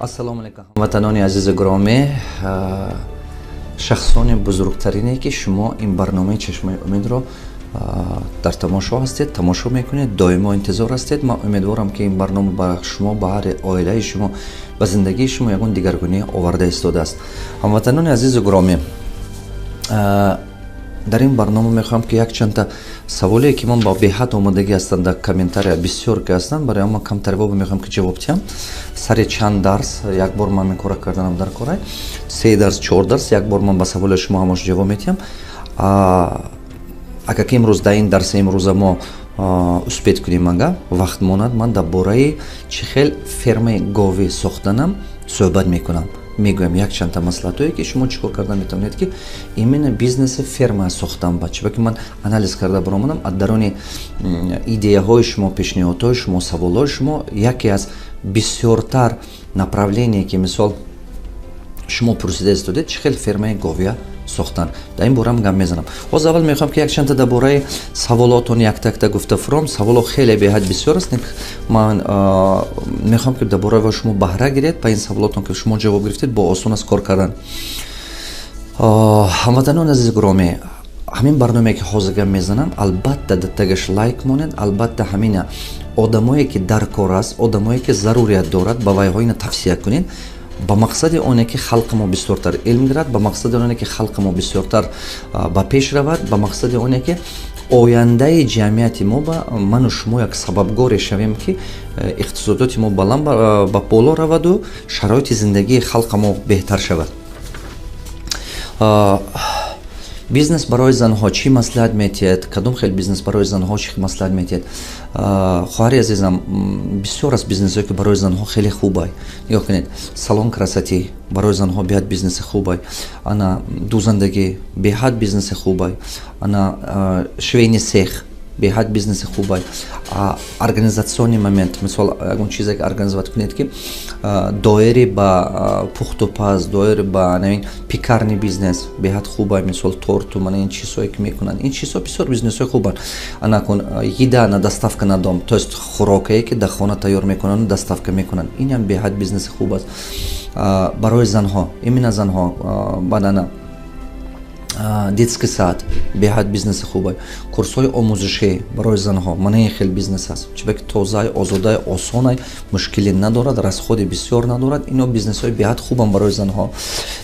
Ассалому алайкум, ҳамватанони азизу гиромӣ, шахсони бузургтарине, ки шумо ин барномаи «Чашмаи умедро» дар тамошо ҳастед, тамошо мекунед, доимо интизор ҳастед. Ман умедворам, ки ин барнома ба шумо, ба ҳар оилаи шумо, ба зиндагии шумо ягон дигаргунӣ оварда истодааст. Ҳамватанони азизу гиромӣ, дар ин барнома мехоҳам, ки якчандта саволе, ки ман ба беҳад омодагӣ ҳастанд, дар комментария бисёр ки ҳастанд, барои ман камтар мехоҳам, ки ҷавоб диҳам. Сари чанд дарс як бор ман ин кора карданам дар корай, се дарс, чор дарс як бор ман ба саволи шумо ҳамаш ҷавоб медиҳам. Агар ки имрӯз дар ин дарси имрӯза мо успеть кунем, ага вақт монад, ман дар бораи чӣ хел фермаи говӣ сохтанам суҳбат мекунам. Мегӯям якчандта маслиҳатое, ки шумо чӣ кор карда метавонед, ки именно бизнеси ферма сохтан ба чиба ки ман анализ карда баромадам аз дарони идеяҳои шумо, пешниҳодҳои шумо, саволҳои шумо. Яке аз бисёртар направление, ки мисол шумо пурсида истодед, чӣ хел фермаи говия сохтан, дар ин борам гап мезанам. Ҳозир аввал мехоҳам, ки якчандта дар бораи саволотон якта-якта гуфта фуром. Саволо хеле беҳад бисёр аст. Ман мехоҳам, ки дар бораи ва шумо баҳра гиред. Ба ин саволотон ки шумо ҷавоб гирифтед, бо осон аст кор кардан. Ҳамватанони азизи гиромӣ, ҳамин барномае, ки ҳозир гап мезанам, албатта даттагаш лайк монед. Албатта, ҳамина одамое, ки дар кор аст, одамое, ки зарурият дорад, ба вайҳо ина тавсия кунед, ба мақсади оне, ки халқи мо бисёртар илм гирад, ба мақсади оне, ки халқи мо бисёртар ба пеш равад, ба мақсади оне, ки ояндаи ҷамъияти мо ба ману шумо як сабабгоре шавем, ки иқтисодиёти мо баланд ба боло раваду шароити зиндагии халқа мо беҳтар шавад. Бизнес барои занҳо чӣ маслиҳат метиҳед? Кадом хел бизнес барои занҳо чӣ маслиҳат метиҳед? Хоҳари азизам, бисёр аст бизнесҳое, ки барои занҳо хеле хубай. Нигоҳ кунед: салон красоты барои занҳо беҳад бизнеси хубай, ана дӯзандагӣ беҳад бизнеси хубай, ана швейный цех беҳад бизнеси хубай, организационный момент, мисол, ягон чизе ки организовать кунед, ки доири ба пухтупаз, доири ба пекарный бизнес беҳад хубай, мисол, торту, мана ин чизҳое, ки мекунанд, ин чизҳо бисёр бизнесҳои хубанд. Анакун еда на доставка на дом, то есть хӯрокае, ки дар хона тайёр мекунанд, доставка мекунанд, инам беҳад бизнеси хуб аст барои занҳо, именно занҳо. Баъд ана детский сад беҳад бизнеси хубай, курсҳои омӯзишӣ барои занҳо, мана ин хел бизнес аст, чунки тозай, озодай, осонай, мушкиле надорад, расходи бисёр надорад. Ино бизнесҳои беҳад хубам барои занҳо.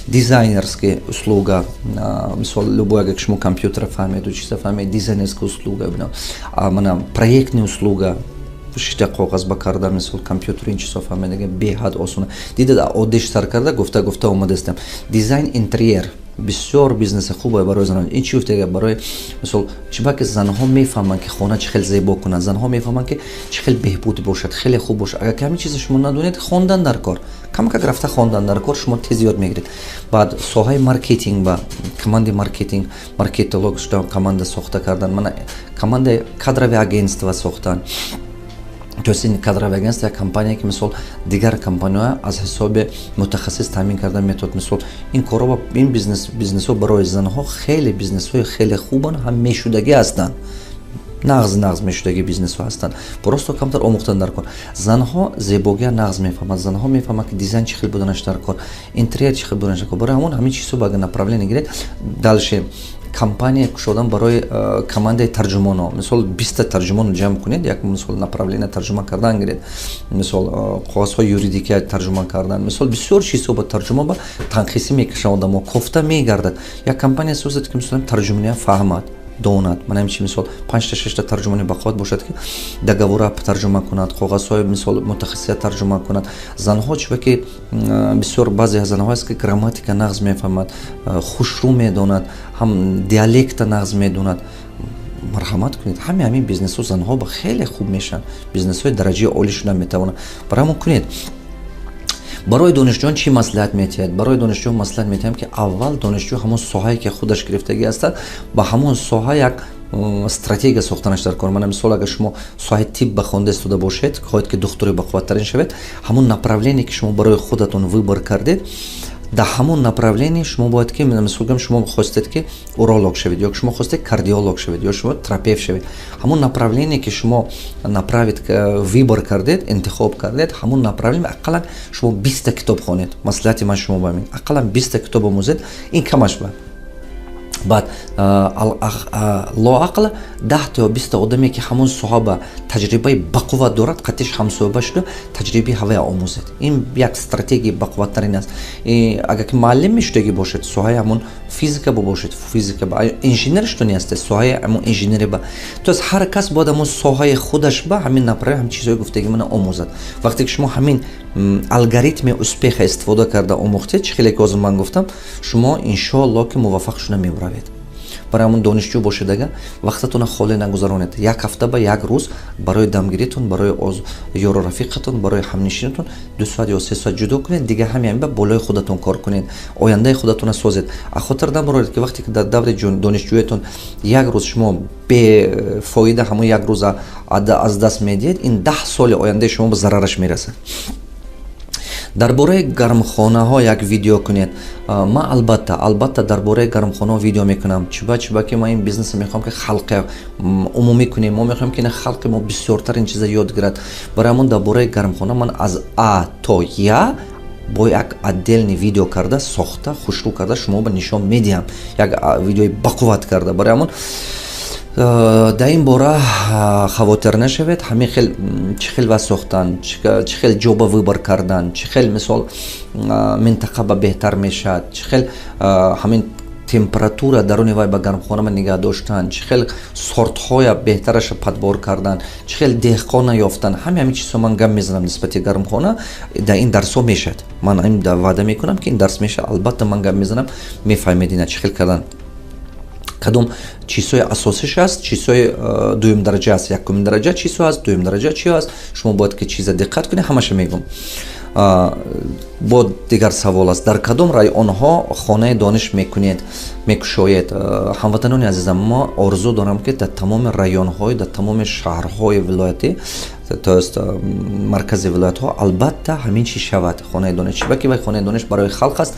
Дизайнерский услуга, мисол, любой, агар шумо компютера фаҳмеду чиза фаҳмед, дизайнерская услуга, мана проектный услуга, шита коғаз ба карда, мисол, компютер, ин чизҳо фаҳмедаги беҳад осона. Дида, оддиш сар карда, гуфта гуфта омадастам. Дизайн интерьер бисёр бизнеси хубе барои занон. Ин чӣ гуфтага? Барои мисол, чибаки занҳо мефаҳманд, ки хона чӣ хел зебо кунанд, занҳо мефаҳманд, ки чӣ хел беҳбуд бошад, хеле хуб бошад. Агар ки ҳамин чиза шумо надонед, хондан дар кор, камакак рафта хондан дар кор, шумо тез ёд мегиред. Баъд соҳаи маркетинг, ба командаи маркетинг, маркетолог шуда, команда сохта кардан, мана командаи кадровый агентство сохтан. То есть ин кадровый агентство як компания, ки мисол дигар компанияҳо аз ҳисоби мутахассис таъмин кардан метавонад. Мисол, ин корҳо, ин бизнесҳо барои занҳо хеле бизнесҳои хеле хубанд, ҳам мешудагӣ ҳастанд, нағз нағз мешудагӣ бизнесҳо ҳастанд, просто камтар омӯхтан дар кор. Занҳо зебогия нағз мефаҳмад, занҳо мефаҳмад, ки дизайн чӣ хел буданаш дар кор, интерьер чӣ хел буданаш дар кор. Барои ҳамон ҳамин чизҳо ба агар направление гиред. Дальше компания кушодан барои командаи тарҷумоно, мисол, 20-та тарҷумоно ҷамъ кунед, як мисол направление тарҷума кардан гиред, мисол, коғазҳои юридикия тарҷума кардан, мисол, бисёр чизҳо ба тарҷума ба танқисӣ мекашанд, одамо кофта мегардад. Як компания созад, ки мисол тарҷумония фаҳмад, донад. Мана ҳамчи, мисол, панҷта, шашта тарҷумони бақувват бошад, ки договора тарҷума кунад, коғазҳои, мисол, мутахассиса тарҷума кунад. Занҳо чиба ки бисёр баъзе занҳо аст, ки грамматика нағз мефаҳмад, хушрӯ медонад, ҳам диалекта нағз медонад. Марҳамат кунед, ҳами ҳамин бизнесҳо занҳо ба хеле хуб мешаванд, бизнесҳои дараҷаи олӣ шуда метавонанд. Барои ҳамон кунед. Барои донишҷӯён чӣ маслиҳат метиҳад? Барои донишҷӯ маслиҳат метиҳам, ки аввал донишҷӯ ҳамон соҳае, ки худаш гирифтагӣ ҳастад, ба ҳамон соҳа як стратегия сохтанаш дар кор. Мана мисол, агар шумо соҳаи тиб ба хонда истода бошед, хоҳед, ки духтури бақувваттарин шавед, ҳамон направление, ки шумо барои худатон выбор кардед. Дар ҳамон направление шумо бояд ки, мисол гӯям, шумо хостед, ки уролог шавед, ё шумо хостед кардиолог шавед, ё шумо терапевт шавед, ҳамон направление, ки шумо направить, выбор кардед, интихоб кардед, ҳамон направление ақаллан шумо 20-та китоб хонед. Маслиҳати ман шумо ба ин: ақаллан 20-та китоб омӯзед, ин камаш ба. Баъд лоақал 10-та ё 20-та одаме, ки ҳамон соҳа ба таҷрибаи бақувват дорад, қатиш ҳамсоҳиба шуда, таҷрибаи ҳавая омӯзед. Ин як стратегияи бақувваттарин аст. Агар ки муаллим мешудагӣ бошед, соҳаи ҳамон физика бошед, физика, инженер шудани ҳастед, соҳаи ҳамон инженери ба. То есть ҳар кас бояд ҳамон соҳаи худаш ба ҳамин направление, ҳамин чизҳои гуфтагӣ мана омӯзад. Вақте ки шумо ҳамин алгоритми успеха истифода карда омӯхтед, чӣ хеле ки ҳозир ман гуфтам, шумо, иншоалло, ки муваффақ шуда мебаравед. Барои ҳамон донишҷӯ бошед ага, вақтатонро холӣ нагузаронед. Як ҳафта ба як рӯз барои дамгиритон, барои ёру рафиқатон, барои ҳамнишинатон 2 соат ё 3 соат ҷудо кунед. Дига ҳамин ба болои худатон кор кунед, ояндаи худатонро созед. А хотир набароред, ки вақте ки дар даври донишҷӯятон як рӯз шумо бефоида ҳамон як рӯза аз даст медиҳед, ин 10 соли ояндаи шумо ба зарараш мерасад. Дар бораи гармхонаҳо як видео кунед. Ман албатта дар бораи гармхонаҳо видео мекунам. Чиба ки ман ин бизнеса мехоҳам, ки халқи умумӣ кунем. Мо мехоҳем, ки халқи мо бисёртар ин чиза ёд гирад. Барои ҳамон дар бораи гармхона ман аз А то Я бо як отдельный видео карда, сохта, хушрӯ карда шумо ба нишон медиҳам, як видеои бақувват карда. Барои ҳамон дар ин бора хавотир нашавед. Ҳамин хел, чӣ хел ва сохтан, чӣ хел ҷоба выбор кардан, чӣ хел, мисол, минтақа ба беҳтар мешавад, чӣ хел ҳамин температура даруни вай ба гармхона нигаҳ доштан, чӣ хел сортҳоя беҳтараша подбор кардан, чӣ хел деҳқона ёфтан, ҳамин чизҳо ман гап мезанам нисбати гармхона. Дар ин дарсҳо мешавад. Ман ин ваъда мекунам, ки ин дарс мешавад. Албатта, ман гап мезанам, мефаҳмед ина чӣ хел кардан, кадом чизҳои асосиш аст, чизҳои дуюм дараҷа аст, якумин дараҷа чизҳо аст, дуюм дараҷа чи аст, шумо бояд ки чиза диққат кунед, ҳамаша мегӯм. Бо дигар савол аст: дар кадом районҳо хонаи дониш мекунед, мекушоед? Ҳамватанони азизам, мо орзу дорам, ки дар тамоми районҳои, дар тамоми шаҳрҳои вилоятӣ, то есть маркази вилоятҳо, албатта, ҳамин чиз шавад, хонаи дониш. Чиба ки вай хонаи дониш барои халқ аст,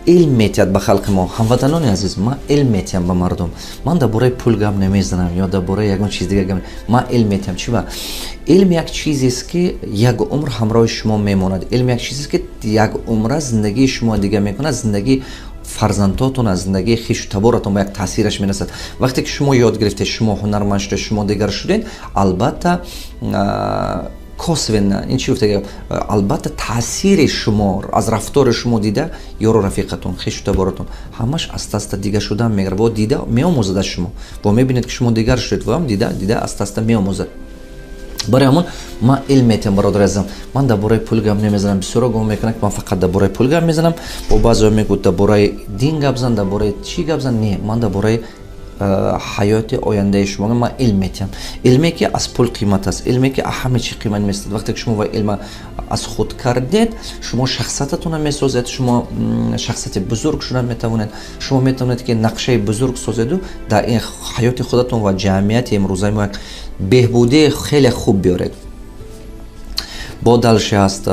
илм метиҳад ба халқи мо. Ҳамватанони азиз, ман илм метиҳам ба мардум. Ман дар бораи пул гап намезанам ё дар бораи ягон чиз дигар гап. Ман илм метиҳам. Чиба? Илм як чизест, ки як умр ҳамроҳи шумо мемонад. Илм як чизест, ки як умра зиндагии шумо дигар мекунад, зиндагии фарзандотон, аз зиндагии хишу таборатон ба як таъсираш мерасад. Вақте ки шумо ёд гирифтед, шумо ҳунарманд шудед, шумо дигар шудед, албатта, косвенно, ин чи гуфта, албатта, таъсири шумо аз рафтори шумо дида, ёру рафиқатон, хешу таборатон ҳамаш аста аста дигар шудан мегирад. Во дида меомӯзад аз шумо, во мебинед, ки шумо дигар шудед, воам дида дида аста аста меомӯзад. Барои ҳамон ман илм метиҳам, бародари азизам. Ман дар бораи пул гап намезанам. Бисёро гумон мекунанд, ки ман фақат дар бораи пул гап мезанам. Бо баъзео мегӯд: «Дар бораи дин гап зан, дар бораи чӣ гап зан». Не, ман дар бораи ҳаёти ояндаи шумо ман илм метиҳам, илме, ки аз пул қимат аст, илме, ки ҳама чи қимат местад. Вақте ки шумо ва илма аз худ кардед, шумо шахсиятатонро месозед, шумо шахсияти бузург шуда метавонед. Шумо метавонед, ки нақшаи бузург созеду дар ин ҳаёти худатон ва ҷамъияти имрӯзаи мо як беҳбудии хеле хуб биёред. Бо дальше аст.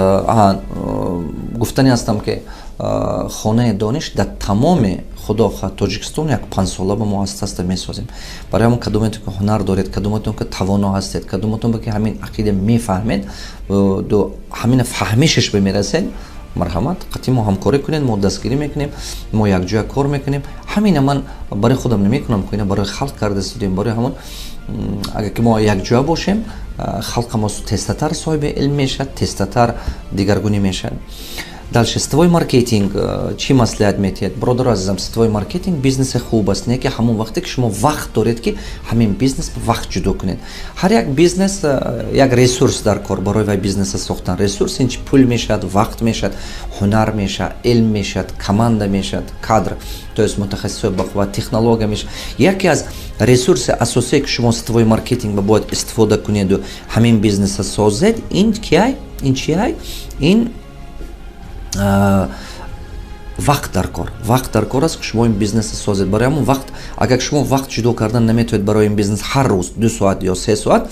Гуфтани ҳастам, ки хонаи дониш дар тамоми, худо хоҳад, Тоҷикистон як 5 сола ба мо аста аста месозем. Барои ҳамон кадометон ки ҳунар доред, кадометон ки тавоно ҳастед, кадометон ки ҳамин ақида мефаҳмед, ҳамина фаҳмишаш бимерасед, марҳамат, қатъи мо ҳамкорӣ кунед, мо дастгирӣ мекунем, мо якҷоя кор мекунем. Ҳамина ман барои худам намекунам, ина барои халқ карда истодем. Барои ҳамон, агар ки мо якҷоя бошем, халқа мо тезтатар соҳиби илм мешавад, тезтатар дигаргунӣ мешавад. Дальше: сетевой маркетинг чӣ маслиҳат метиҳад? Бародару азизам, сетевой маркетинг бизнеси хуб аст, не ки ҳамон вақте ки шумо вақт доред, ки ҳамин бизнес вақт ҷудо кунед. Ҳар як бизнес як ресурс дар кор барои вай бизнеса сохтан. Ресурс ин чи? Пул мешавад, вақт мешавад, ҳунар мешавад, илм мешавад, команда мешавад, кадр, то есть мутахассисои бақувват, технология мешавад. Яке аз ресурси асосие, ки шумо сетевой маркетинг ба бояд истифода кунеду ҳамин бизнеса созед, ин киай? Ин чиай? Ин вақт дар кор. Вақт дар кор аст, ки шумо ин бизнеса созед. Барои ҳамон вақт, агар шумо вақт ҷудо кардан наметавонед барои ин бизнес, ҳар рӯз 2 соат ё 3 соат.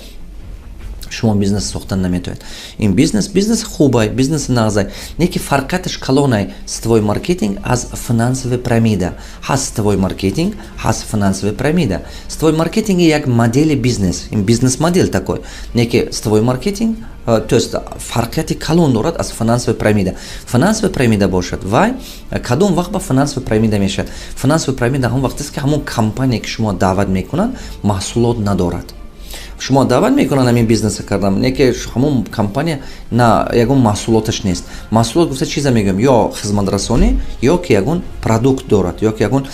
Шумо бизнес сохтан наметавонед. Ин бизнес бизнеси хубай, бизнеси нағзай, не ки фарқияташ калонай сетевой маркетинг аз финансовая пирамида. Ҳаст сетевой маркетинг, ҳаст финансовая пирамида. Сетевой маркетинг як модели бизнес, ин бизнес модель такой, не ки сетевой маркетинг, то есть фарқияти калон дорад аз финансовая пирамида. Финансовая пирамида бошад, вай кадом вақт ба финансовая пирамида мешавад? Финансовая пирамида ҳамон вақтест, ки ҳамон компания, ки шумо даъват мекунанд, маҳсулот надорад. Шумо даъват мекунанд ҳамин бизнеса кардам, не ки ҳамон компания на ягон маҳсулоташ нест. Маҳсулот гуфта чиза мегӯям? Ё хизматрасонӣ, ё ки ягон продукт дорад, ё ки ягон,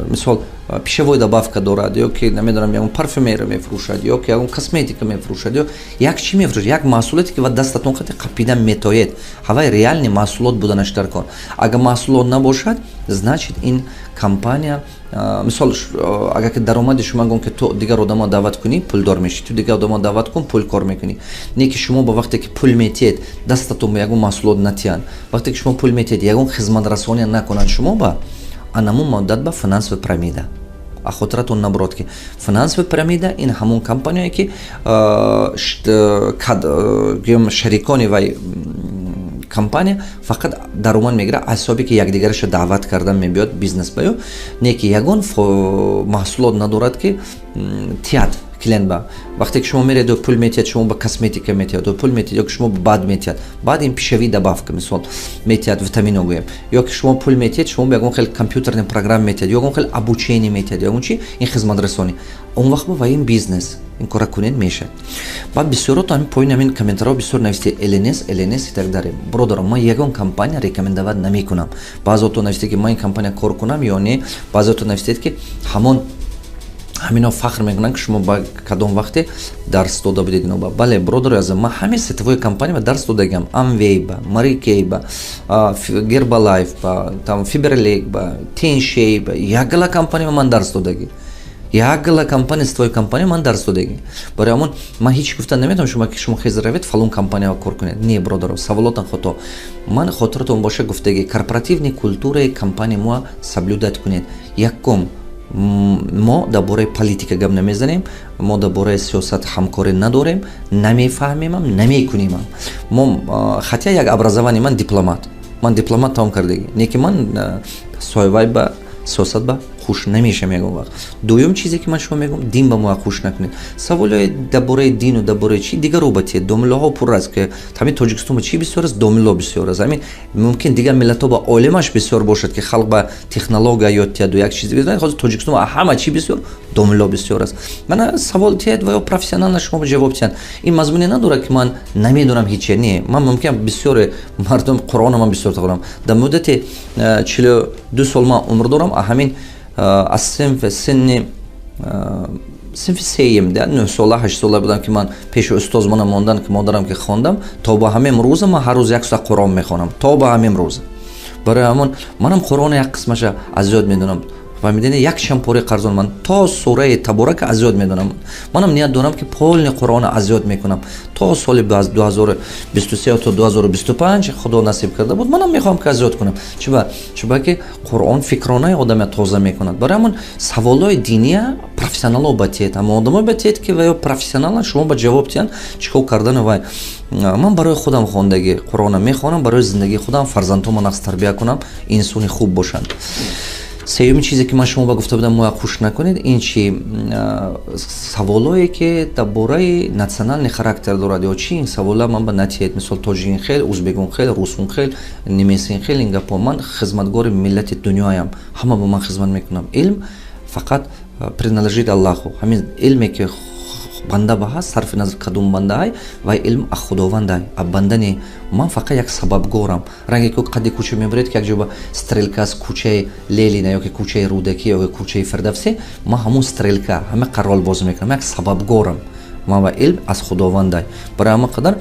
мисол, пищевой добавка дорад, ё ки, намедонам, ягон парфюмерия мефурӯшад, ё ки ягон косметика мефурӯшад, ё як чӣ мефурӯшад, як маҳсулоте, ки ва дастатон қати қапида метоед, ҳавай реальный маҳсулот буданаш дар кор. Агар маҳсулот набошад, значит, ин компания, мисол, агар ки даромади шумо гон, ки ту дигар одамо даъват кунӣ, пулдор мешӣ, ту дигар одамо даъват кун, пул кор мекунӣ, не ки шумо ба вақте ки пул метиҳед, дастатон ба ягон маҳсулот натиҳанд, вақте ки шумо пул метиҳед, ягон хизматрасония накунанд шумо ба анамун муддат ба финансовая пирамида. А хотиратон набурод, ки финансовая пирамида ин ҳамон компания, ки шарикони вай компания фақат даромад мегирад аз ҳисобе, ки якдигараша даъват кардан мебиёд бизнес ба ё не ки ягон маҳсулот надорад, ки тият клиент ба. Вақте ки шумо меред, пул метиҳад, шумо ба косметика метиҳад, пул метиҳад, ё ки шумо БАД метиҳад, БАД ин пищевой добавка, мисол, метиҳад, витамино гӯем, ё ки шумо пул метиҳед, шумо ягон хел компьютерный программа метиҳад, ё ягон хел обучение метиҳад, ягон чи, ин хизматрасонӣ, он вақт ва ин бизнес, ин кора кунед, мешавад. Баъд бисёрото ҳамин поини ҳамин комментарҳо бисёр нависте ЛНС, ЛНС и так далее. Бародарам, ман ягон компания рекомендовать намекунам. Баъзеото нависте, ки ман ин компания кор кунам ё не. Баъзеото навистед, ки ҳамон ҳамино фахр мекунанд, ки шумо ба кадом вақте дарс дода будед ино. Бале, бародари азиз, ман ҳамин сетевой компания ба дарс додагиам: Амвей ба, Мари Кей ба, Гербалайф ба, там Фаберлик ба, Теншей ба, якгала компания ман дарс додагӣ, якгала компания, сетевой компания ман дарс додагӣ. Барои ҳамон ман ҳеҷ гуфта наметавонам шумо, ки шумо хез равед, фалон компания кор кунед. Не, бародаро, саволотан хато. Ман, хотиратон боша, гуфтагӣ: корпоративный культураи компания мо соблюдать кунед. Якум, мо дар бораи политика гап намезанем, мо дар бораи сиёсат ҳамкорӣ надорем, намефаҳмемам, намекунемам. Мо хотя як образование ман дипломат, ман дипломат тамом кардагӣ, не ки ман соҳибай ба сиёсат ба хуш намешам ягон вақт. Дуюм чизе, ки ман шумо мегӯям: дин ба мо хуш накунед. Саволҳои дар бораи дину дар бораи чи дигаро ба тиед. Домилоҳо пур аст, ки ҳамин Тоҷикистон ба чӣ бисёр аст? Домило бисёр аст. Ҳамин мумкин дигар миллатҳо ба олимаш бисёр бошад, ки халқ ба технология ёд тияду як чиз. Ҳозир Тоҷикистон ҳама чӣ бисёр? Домило бисёр аст. Мана савол тиед ва ё профессионально шумо ҷавоб тиҳанд. Ин мазмуне надорад, ки ман намедонам ҳиче. Не, ман мумкин бисёре мардум Қуръона ман бисёр тақорам. Дар муддати 42 сол ман умр дорам, ҳамин аз синфи синни синфи сеюм, 9 сола, 8 сола будам, ки ман пеши устоз мана мондан, ки модарам, ки хондам, то ба ҳамин рӯза ман ҳар рӯз як соат Қуръон мехонам, то ба ҳамин рӯза. Барои ҳамон манам Қуръона як қисмаша аз ёд медонам. Фаҳмидед? Як шампори қарзон ман то сураи Таборака аз ёд медонам. Манам ният дорам, ки полный Қуръона аз ёд мекунам то соли 2023 то 2025, Худо насиб карда буд, манам мехоҳам, ки аз ёд кунам. Чиба? Чиба ки Қуръон фикронаи одама тоза мекунад. Барои ҳамон саволҳои диния профессионало ба тиед, ҳама одамое ба тиед, ки ва ё профессионалан, шумо ба ҷавоб тиҳанд, чӣ кор кардану вай. Ман барои худам хондагӣ Қуръона мехонам, барои зиндагии худам, фарзандҳомо нақс тарбия кунам, инсони хуб бошанд. Сеюми чизе, ки ман шумо ба гуфта будам, моя хуш накунед, ин чи саволое, ки дар бораи национальный характер дорад ё чи, ин савола ман ба натиҳед. Мисол, тоҷикин хел, узбекун хел, русун хел, немесин хел, ин гапо. Ман хизматгори миллати дунёям, ҳама ба ман хизмат мекунам. Илм фақат принадлежит Аллаху. Ҳамин илме, ки банда ба ҳаст, сарфи назар кадом бандаай, вай илм а Худовандай, а банда не. Ман фақат як сабабгорам. Ранге ки қадди кӯча мебаред, ки як ҷо ба стрелка аст, кӯчаи Ленина ё ки кӯчаи Рӯдакӣ ё ки кӯчаи Фирдавсӣ, ман ҳамун стрелка ҳама қарол бозӣ мекунам, як сабабгорам ман ва илм аз Худовандай. Барои ҳама қадар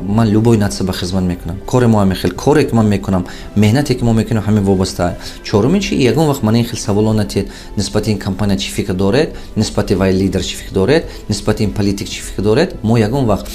ман любой нация ба хизмат мекунам. Кори мо ҳамин хел, коре ки ман мекунам, меҳнате ки мо мекунем, ҳамин вобаста. Чорумин чи: ягон вақт ман ин хел саволо натиҳед: нисбати ин компания чӣ фикр доред, нисбати вай лидер чӣ фикр доред, нисбати ин политик чӣ фикр доред. Мо ягон вақт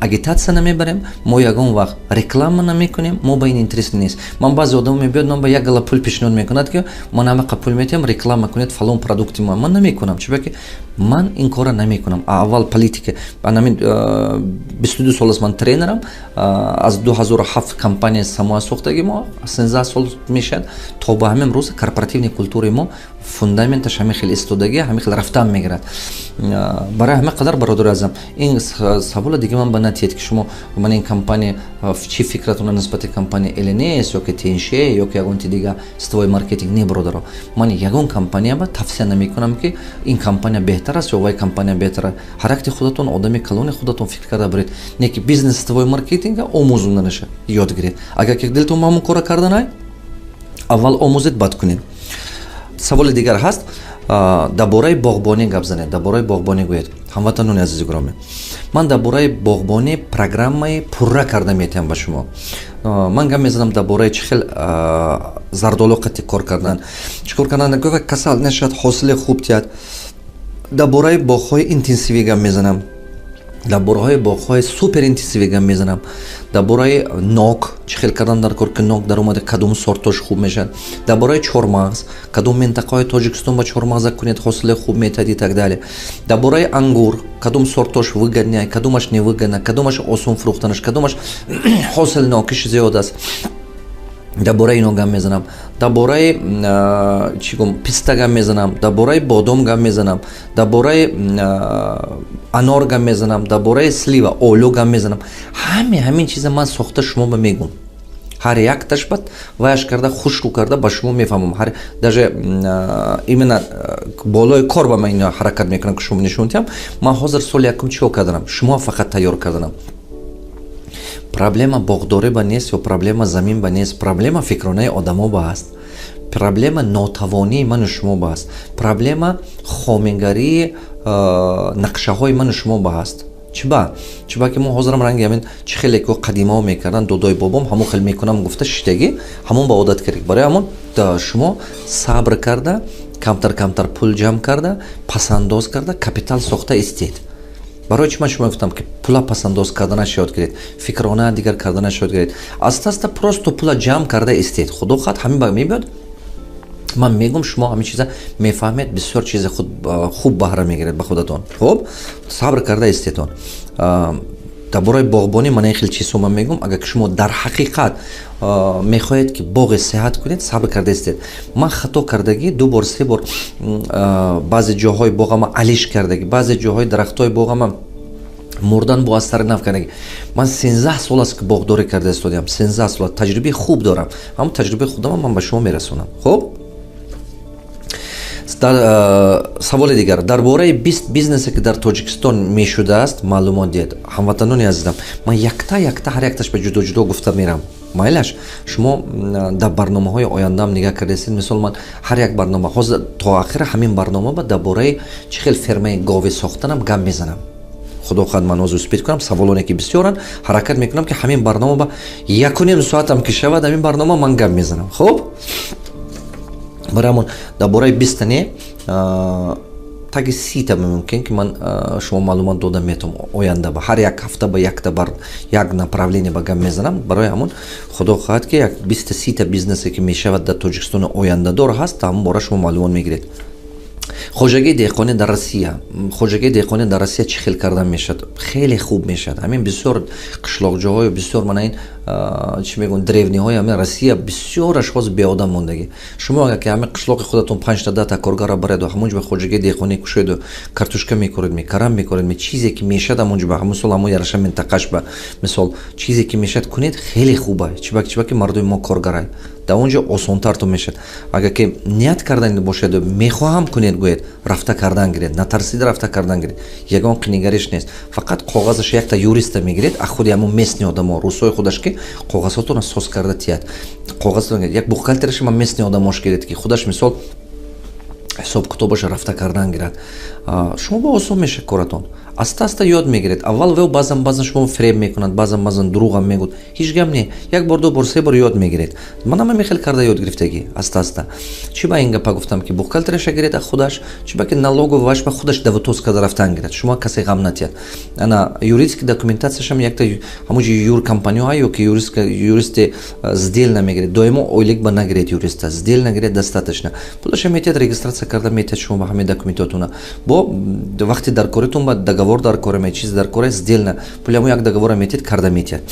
агитатсия намебарем, мо ягон вақт реклама намекунем, мо ба ин интерес нест. Ман баъзе одамо мебиёд, ман ба як гала пул пешниҳод мекунад, ки ман ҳамақа пул метиҳам, реклама кунед фалон продукти мо. Ман намекунам, чунки ман ин кора намекунам. Аввал политика анамин 22 сол аст, ман тренерам. Аз 2007 компания самоя сохтаги мо, 13 сол мешавад. То ба ҳамин рӯз корпоративный культураи мо, фундаменташ ҳамин хел истодагӣ, ҳамин хел рафтан мегирад. Барои ҳама қадар, бародари азизам, ин савола дига ман ба натиҳед, ки шумо ман ин компания чӣ фикратона нисбати компания ЛНС ё ки ТНШ ё ки ягон ти дига сетевой маркетинг. Не, бародаро, ман ягон компания ба тавсия намекунам, ки ин компания беҳтар аст ё вай компания беҳтар аст. Ҳар якти худатон одами калони, худатон фикр карда биред. Не ки бизнес сетевой маркетинга омӯзонданаша ёд гиред. Агар ки дилтон ба ҳамон кора карданай, аввал омӯзед, баъд кунед. Саволи дигар ҳаст: дар бораи боғбонӣ гап занед, дар бораи боғбонӣ гӯед. Ҳамватанони азизи гиромӣ, ман дар бораи боғбонӣ программаи пурра карда метиҳам ба шумо. Ман гап мезанам дар бораи чӣ хел зардолу қати кор кардан, чӣ кор кардан, касал нашавад, ҳосили хуб тиҳад. Дар бораи боғҳои интенсивӣ гап мезанам, дар бораҳои боғҳои супер интенсивӣ гап мезанам, дар бораи нок чӣ хел кардан дар кор, ки нок даромада, кадом сортош хуб мешавад, дар бораи чормағз, кадом минтақаҳои Тоҷикистон ба чормағза кунед, ҳосили хуб метиҳад, и так далее. Дар бораи ангур, кадом сортош выгодный, кадомаш невыгодна, кадомаш осон фурӯхтанаш, кадомаш ҳосилнокиш зиёд аст, дар бораи ино гап мезанам. Дар бораи чӣ гум, писта гап мезанам, дар бораи бодом гап мезанам, дар бораи анор гап мезанам, дар бораи слива, олу гап мезанам. Ҳаме ҳамин чиза ман сохта шумо ба мегум. Ҳар якташ бад ваяш карда, хушку карда ба шумо мефаҳмам. Ҳар даже именно болои кор ба ман ино ҳаракат мекунам, ки шумо нишон диҳам. Ман ҳозир соли якум чико карданам, шумо фақат тайёр карданам. Проблема боғдорӣ ба нест ё проблема замин ба нест, проблема фикронаи одамо ба аст, проблема нотавонии ману шумо ба аст, проблема хомигарии нақшаҳои ману шумо ба аст. Чиба? Чиба ки мо ҳозирам ранги ҳамин чӣ хеле ки қадимао мекардан, додои бобом ҳамон хел мекунам гуфта шиштагӣ, ҳамон ба одат кардем. Барои ҳамон шумо сабр карда, камтар камтар пул ҷамъ карда, пасандоз карда, капитал сохта истед. Барои чӣ ман шумо гуфтам, ки пула пасандоз карданаш ёд гиред, фикрона дигар карданаш ёд гиред? Аста аста просто пула ҷамъ карда истед. Худо хоҳад, ҳамин ба мебиёд. Ман мегум, шумо ҳамин чиза мефаҳмед, бисёр чизи худ хуб баҳра мегиред ба худатон. Хуб, сабр карда истедон. Дар бораи боғбонӣ ман ин хел чизҳо ман мегум. Агар ки шумо дар ҳақиқат мехоҳед, ки боғи сеҳат кунед, сабр карда истед. Ман хато кардагӣ ду бор, се бор баъзе ҷоҳои боғама алиш кардагӣ, баъзе ҷоҳои дарахтҳои боғама мурдан бо аз сари нав кардагӣ. Ман 13 сол аст, ки боғдорӣ карда истодиам, 13 сол таҷрибаи хуб дорам. Ҳамон таҷрибаи худама ман ба шумо мерасонам. Хуб, саволи дигар: дар бораи 20 бизнесе, ки дар Тоҷикистон мешудааст, маълумот диҳед. Ҳамватанони азизам, ман якта якта ҳар якташ ба ҷудо ҷудо гуфта мерам. Майлаш, шумо дар барномаҳои ояндаам нигаҳ кардаистед. Мисол, ман ҳар як барнома ҳозир то ахира ҳамин барнома ба дар бораи чӣ хел фермаи говӣ сохтанам гап мезанам. Худо хоҳад, ман ҳозир успеть кунам, саволоне ки бисёранд, ҳаракат мекунам, ки ҳамин барнома ба 1,5 соатам ки шавад, ҳамин барнома ман гап мезанам. Хуб, барои ҳамон дар бораи 20-та не, таги 30-та мумкин, ки ман шумо маълумот дода метавонам. Оянда ба ҳар як ҳафта ба якта бар як направление ба гап мезанам. Барои ҳамон, худо хоҳад, ки як 20-та, 30-та бизнесе, ки мешавад дар Тоҷикистони ояндадор ҳаст, ҳамон бора шумо маълумот мегиред. Хоҷагии деҳқонӣ дар Россия. Хоҷагии деҳқонӣ дар Россия чӣ хел кардан мешавад? Хеле хуб мешавад. Ҳамин бисёр қишлоқҷоҳою бисёр мана ин чӣ мегӯям, древниҳои ҳамин Россия бисёраш ҳозир беодам мондагӣ. Шумо агар ки ҳамин қишлоқи худатон панҷта, 10-та коргарро бареду, ҳамонҷо ба хоҷагии деҳқонӣ кушоеду, картошка мекоред, карам мекоред, чизе ки мешавад ҳамонҷо ба ҳамон сол, ҳамон яраша минтақаш ба мисол, чизе ки мешавад кунед, хеле хуба. Чибак ки мардуми мо коргарай, дар он ҷо осонтар мешавад. Агар ки ният кардан бошед, мехоҳам кунед гӯед, рафта кардан гиред, натарсида рафта кардан гиред. Ягон қинигариш нест. Фақат коғазаш якта юриста мегиред, а худи ҳамон местный одамо, русои худаш, ки коғазҳотонро соз карда тиҳад. Коғаз, як бухгалтераш ма местный одамош гиред, ки худаш мисол ҳисоб китобаша рафта кардан гирад. Шумо ба осон мешавад коратон. Аста аста ёд мегиред. Аввал ве баъзан баъзан шумо фиреб мекунад, баъзан баъзан дурӯғам мегӯд. Ҳеҷ гап не, як бор, ду бор, се бор ёд мегиред. Манам ҳамин хел карда ёд гирифтагӣ, аста аста. Чӣ ба ин гапа гуфтам, ки бухгалтераша гиред а худаш, чӣ ба ки налоговый ваш ба худаш давутоз карда рафтан гирад, шумо касе ғам натиҳад. Ана юридический документацияшам якта ҳамонҷо юркомпаниҳо ё ки юристи сдельно мегиред. Доимо ойлик ба нагиред, юриста сдельно гиред, достаточно пулаша метиҳад, регистрация. карда метиҳад шумо ба ҳамаи документотуна. Бо вақти дар коритон ба договор дар кора ме, чиз дар кора, сдельно пули ҳамон як договора метиҳад, карда метиҳад.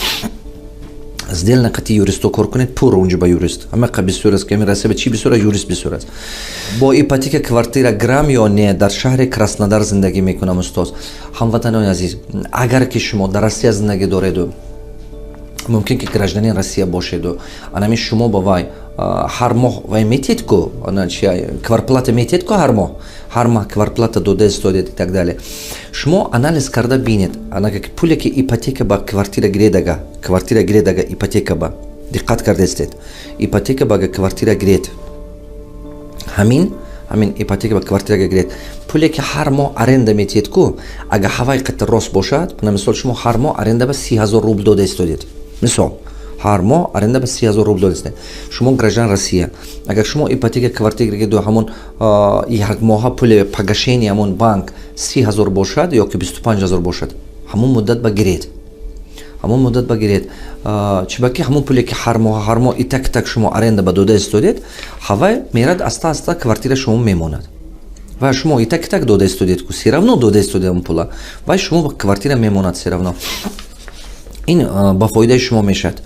Сдельно қати юристо кор кунед, пур унҷо ба юрист ҳамақа бисёр аст, ки ҳами Россия чи бисёр аст, юрист бисёр аст. Бо ипотека квартира гирам ё не? Дар шаҳри Краснодар зиндагӣ мекунам, устоз. Ҳамватанони азиз, агар ки шумо дар Россия зиндагӣ дореду, мумкин ки гражданин Россия бошеду, анами шумо ба вай ҳар моҳ вай метиҳед ку, кварплата метиҳед ку, ҳар моҳ, ҳар моҳ кварплата дода истодед и так далее. Шумо анализ карда бинед, анака пуле ки ипотека ба квартира гиредага, квартира гиредага ипотека ба, диққат кардаистед, ипотека ба ага квартира гиред, ҳамин ипотека ба квартира гиред, пуле ки ҳар моҳ аренда метиҳед ку, ага ҳавай қати рост бошад. Мисол, шумо ҳар моҳ аренда ба 30 000 рубл дода истодед, мисол, ҳар моҳ аренда ба 30 000 рубл додастед, шумо граждан Россия. Агар шумо ипотека квартира гиреду, ҳамон як моҳа пули погашение ҳамон банк 30 000 бошад ё ки 25 000 бошад, ҳамон муддат ба гиред, ҳамон муддат ба гиред. Чибаки ҳамон пуле ки ҳар моҳ, ҳар моҳ и так шумо аренда ба дода истодед, ҳавай мерад, аста аста квартира шумо мемонад ва шумо и так дода истодед ку, всё равно дода истодед ҳамон пула, вай шумо квартира мемонад всё равно. Ин ба фоидаи шумо мешавад.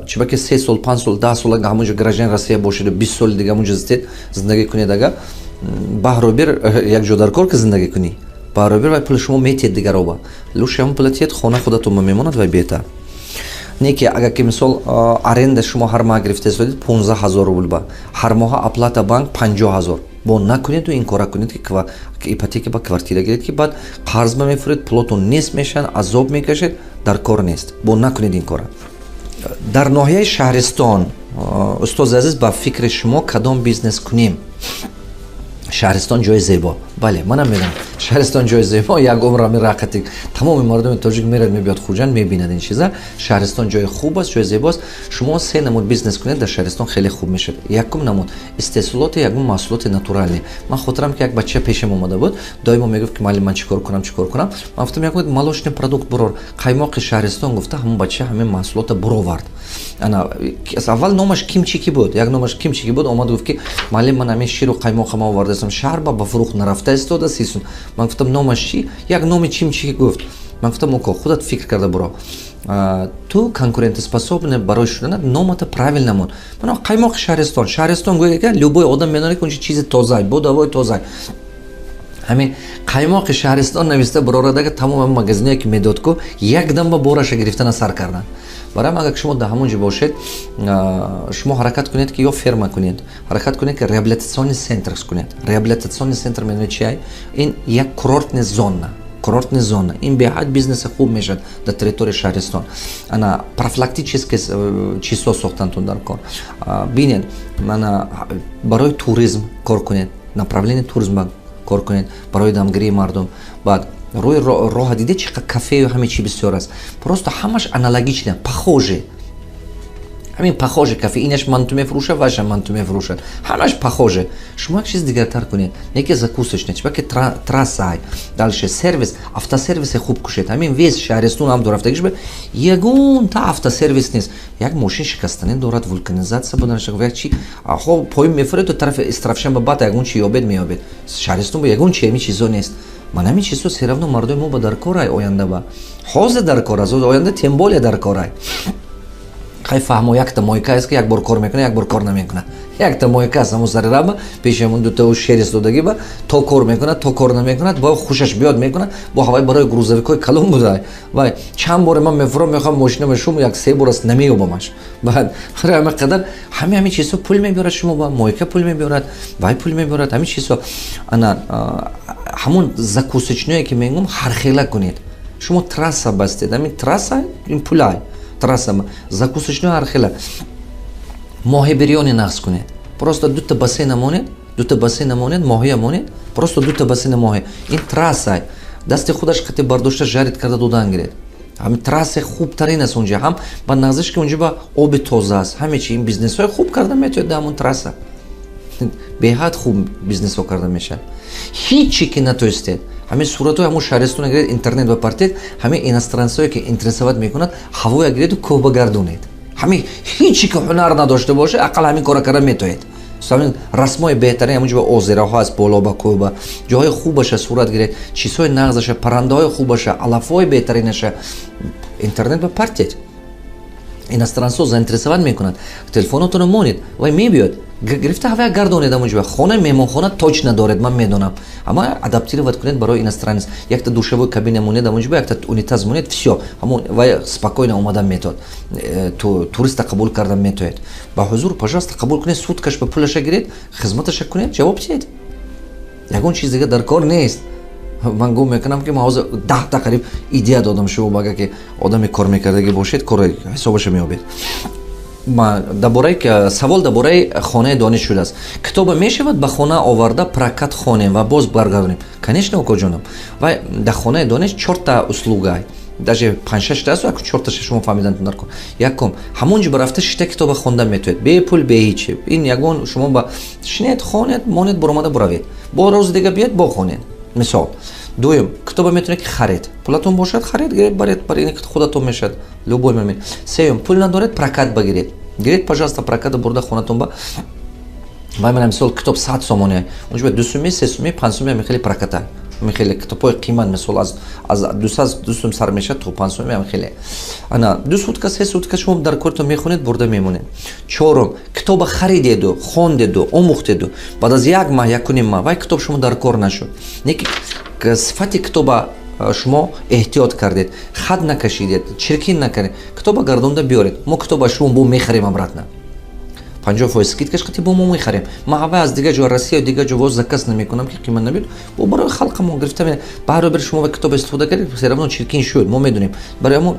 Чибаки 3 сол, 5 сол, 10 сол ага ҳамонҷо гражданин Россия бошеду, 20 соли дига ҳамонҷо зистед, зиндагӣ кунед, ага баҳробир якҷо дар кор ки зиндагӣ кунӣ, баҳробир вай пули шумо метиҳед дигароба. Лучше ҳамон пула тиҳед, хона худатон мемонад, вай беҳтар. Не ки агар ки, мисол, аренда шумо ҳар моҳ гирифта истодед 15 000 рубл ба, ҳар моҳа оплата банк 50 000, бо накунеду ин кора кунед ки ипотека ба квартира гиред, ки баъд қарз ба мефуред, пулотон нест мешаванд, азоб мекашед, дар кор нест. Бо накунед ин кора. Дар ноҳияи Шаҳристон, устози азиз, ба фикри шумо кадом бизнес кунем? Шаҳристон ҷои зебо. Бале, манам медонам, Шаҳристон ҷои зебо. Як умр ами рақати тамоми мардуми тоҷик мерад, мебиёд Хуҷанд, мебинад ин чиза. Шаҳристон ҷои хуб аст, ҷои зебо аст. Шумо се намуд бизнес кунед дар Шаҳристон, хеле хуб мешавад. Якум намуд — истеҳсолоти ягон маҳсулоти натуральный. Ман хотирам, ки як бача пешам омада буд, доимо мегуфт, ки муаллим, ман чӣ кор кунам, чӣ кор кунам? Ман гуфтам, як молочный продукт бурор, қаймоқи Шаҳристон гуфта. Ҳамон бача ҳамин маҳсулота буровард. Ана аввал номаш кимчики буд, як номаш кимчики буд. Омад, гуфт, ки муаллим, ман ҳамин ширу қаймоқа ма овардастам, шаҳр ба фурӯх нарафта истода сисун. Ман гуфтам, номаш чӣ? Як номи чимчики гуфт. Ман гуфтам, око, худат фикр карда буро, ту конкурентоспособный барои шуданат номата правильно мон. Ман қаймоқи Шаҳристон, Шаҳристон гӯя, любой одам медонад, ки унҷа чизи тозай, бо давои тозай. Ҳамин қаймоқи Шаҳристон нависта бирорадага, тамоми магазиное ки медод ку, якдам ба бораша гирифтана сар карданд. Барои агар шумо дар ҳамон ҷо бошед, шумо ҳаракат кунед, ки ё ферма кунед, ҳаракат кунед, ки реабилитационный центр кунед. Реабилитационный центр медонед чи? Ин як курортный зона, курортный зона. Ин беҳад бизнеси хуб мешавад дар территорияи Шаҳристон. Ана профилактический чизҳо сохтантун дар кор. Бинед, ана барои туризм кор кунед, направление туризм кор кунед, барои дамгирии мардум. Баъд рӯи роҳа диде, чӣ қадр кафею ҳаме чи бисёр аст, просто ҳамаш аналогично, похоже, ҳамин похоже кафе, инаш манту мефурӯшад, ваша манту мефурӯшад, ҳамаш похоже. Шумо як чиз дигартар кунед, неки закусочная, чибаки трасса. Дальше сервис, автосервисе хуб кушед. Ҳамин весь Шаҳристон ҳам дорафтагиш ба ягонта автосервис нест. Як мошин шикастанӣ дорад, вулканизация буданаш, як чи хо поин мефуред, то тарафи Истаравшан ба, баъд ягон чи ёбед, меёбед. Шаҳристон ба ягон чи ҳамин чизо нест. Ман ҳамин чизҳо всё равно мардуми мо ба дар корай, оянда ба, ҳозир дар кор аст, оянда тем более дар корай. Хай, фаҳмо, якта мойка аст, ки як бор кор мекунад, як бор кор намекунад. Якта мойка аст, ҳамун сари раба, пеши ҳамун дута шер истодагӣ ба, то кор мекунад, то кор намекунад, бо хушаш биёд мекунад. Бо ҳавай барои грузовикҳои калон буда. Вай чанд боре ман мефурам, мехоҳам мошина шум, як се бор аст, намеёбамаш. Баъд ҳама қадар ҳами чизҳо пул мебиёрад шумо ба, мойка пул мебиёрад, вай пул мебиёрад, ҳамин чизҳо. Ана ҳамун закусочное ки мегӯм, ҳархела кунед. Шумо трасса бастед, ҳамин трасса ин пулай, трасса закусочной ҳархела, моҳи бирёни нағз кунед. Просто дута бассейна монед, дута бассейна монед, моҳия монед, просто дута бассейна моҳи. Ин трасса дасти худаш қати бардошта, жарить карда додан гиред. Ҳамин трасса хубтарин аст унҷа, ҳам ба нағзиш, ки унҷа ба оби тоза аст, ҳаме чи. Ин бизнесҳои хуб карда метавонед дар ҳамон трасса, беҳад хуб бизнесҳо карда мешавад. Ҳичи ки натоистед, ҳамин суратҳои ҳамон шаҳристона гиред, интернет ба партед, ҳамин иностранцое ки интересовать мекунад, ҳавоя гиреду кӯҳ ба гардонед. Ҳамин ҳичи ки ҳунар надошта боша, ақал ҳамин кора карда метоед. Расмои беҳтарин ҳамунҷо озераҳо аст, боло ба кӯҳба, ҷоҳои хубаша сурат гиред, чизҳои нағзаша, паррандаҳои хубаша, алафҳои беҳтаринаша интернет ба партед. Иностранцо заинтересовать мекунад. Телефонотонро монед, вай мебиёд, гирифта ҳавая гардонед ҳамунҷо. Хона, меҳмонхона точно доред, ман медонам, ама адаптировать кунед барои иностранец. Якта душевой кабина монед ҳамунҷо, якта унитаз монед, всё, ҳамон вай спокойно омадан метавад. Туриста қабул кардан метавед. Ба ҳузур, пожалуйста, қабул кунед, суткаш ба пулаша гиред, хизматаша кунед, ҷавоб диҳед. Ягон чиз дига дар кор нест. Ман гум мекунам, ки ман ҳозир 10та қариб идея додам шумо. Агар ки одаме кор мекардагӣ бошед, кори ҳисобаша меёбед. Дар бораи савол, дар бораи Хонаи дониш шудааст: китоба мешавад ба хона оварда, прокат хонем ва боз баргардонем? Конечно, укоҷонам. Вай дар Хонаи дониш чорта услуга, даже панҷшашта аст, чорташа шумо фаҳмидан дар кор. Якум, ҳамон ҷо ба рафта шита китоба хонда метавед, бепул, беҳичи. Ин ягон шумо ба шинед, хонед, монед, буромада буравед, бо рӯзи дига биёед, бо хонед, мисол. Дуюм, китоба метавонед ки харед, пулатон бошад, харед, гиред, баред, баред, худатон мешавад любой момент. Сеюм, пул надоред, прокат багиред, гиред, пожалуйста, проката бурда хонатон ба вай. Мана, мисол, китоб 100 сомоне, унҷо 2 суми, 3 суми, 5 суми, ами хеле проката, ами хеле китобҳои қимат, мисол, аз 2 сум сар мешавад то 5 суми, ами хеле. Ана 2 сутка, 3 сутка шумо дар кортон мехонед, бурда мемонед. Чорум, китоба харидеду, хондеду, омӯхтеду, баъд аз як маҳ, 1,5 маҳ вай китоб шумо дар кор нашуд, не ки сифати китоба шумо эҳтиёт кардед, хат накашидед, чиркин накардед, китоба гардонда биёред, мо китоба шумо бо мехарем обратно, 50% скидкаш қати бо мо мехарем. Ма ҳавай аз дигар ҷо, Россия, дигар ҷо воз заказ намекунам, ки қимат набиёд. Бо барои халқамо гирифта, баробар шумо ва китоб истифода кардед, всё равно чиркин шуд, мо медонем. Барои ҳамо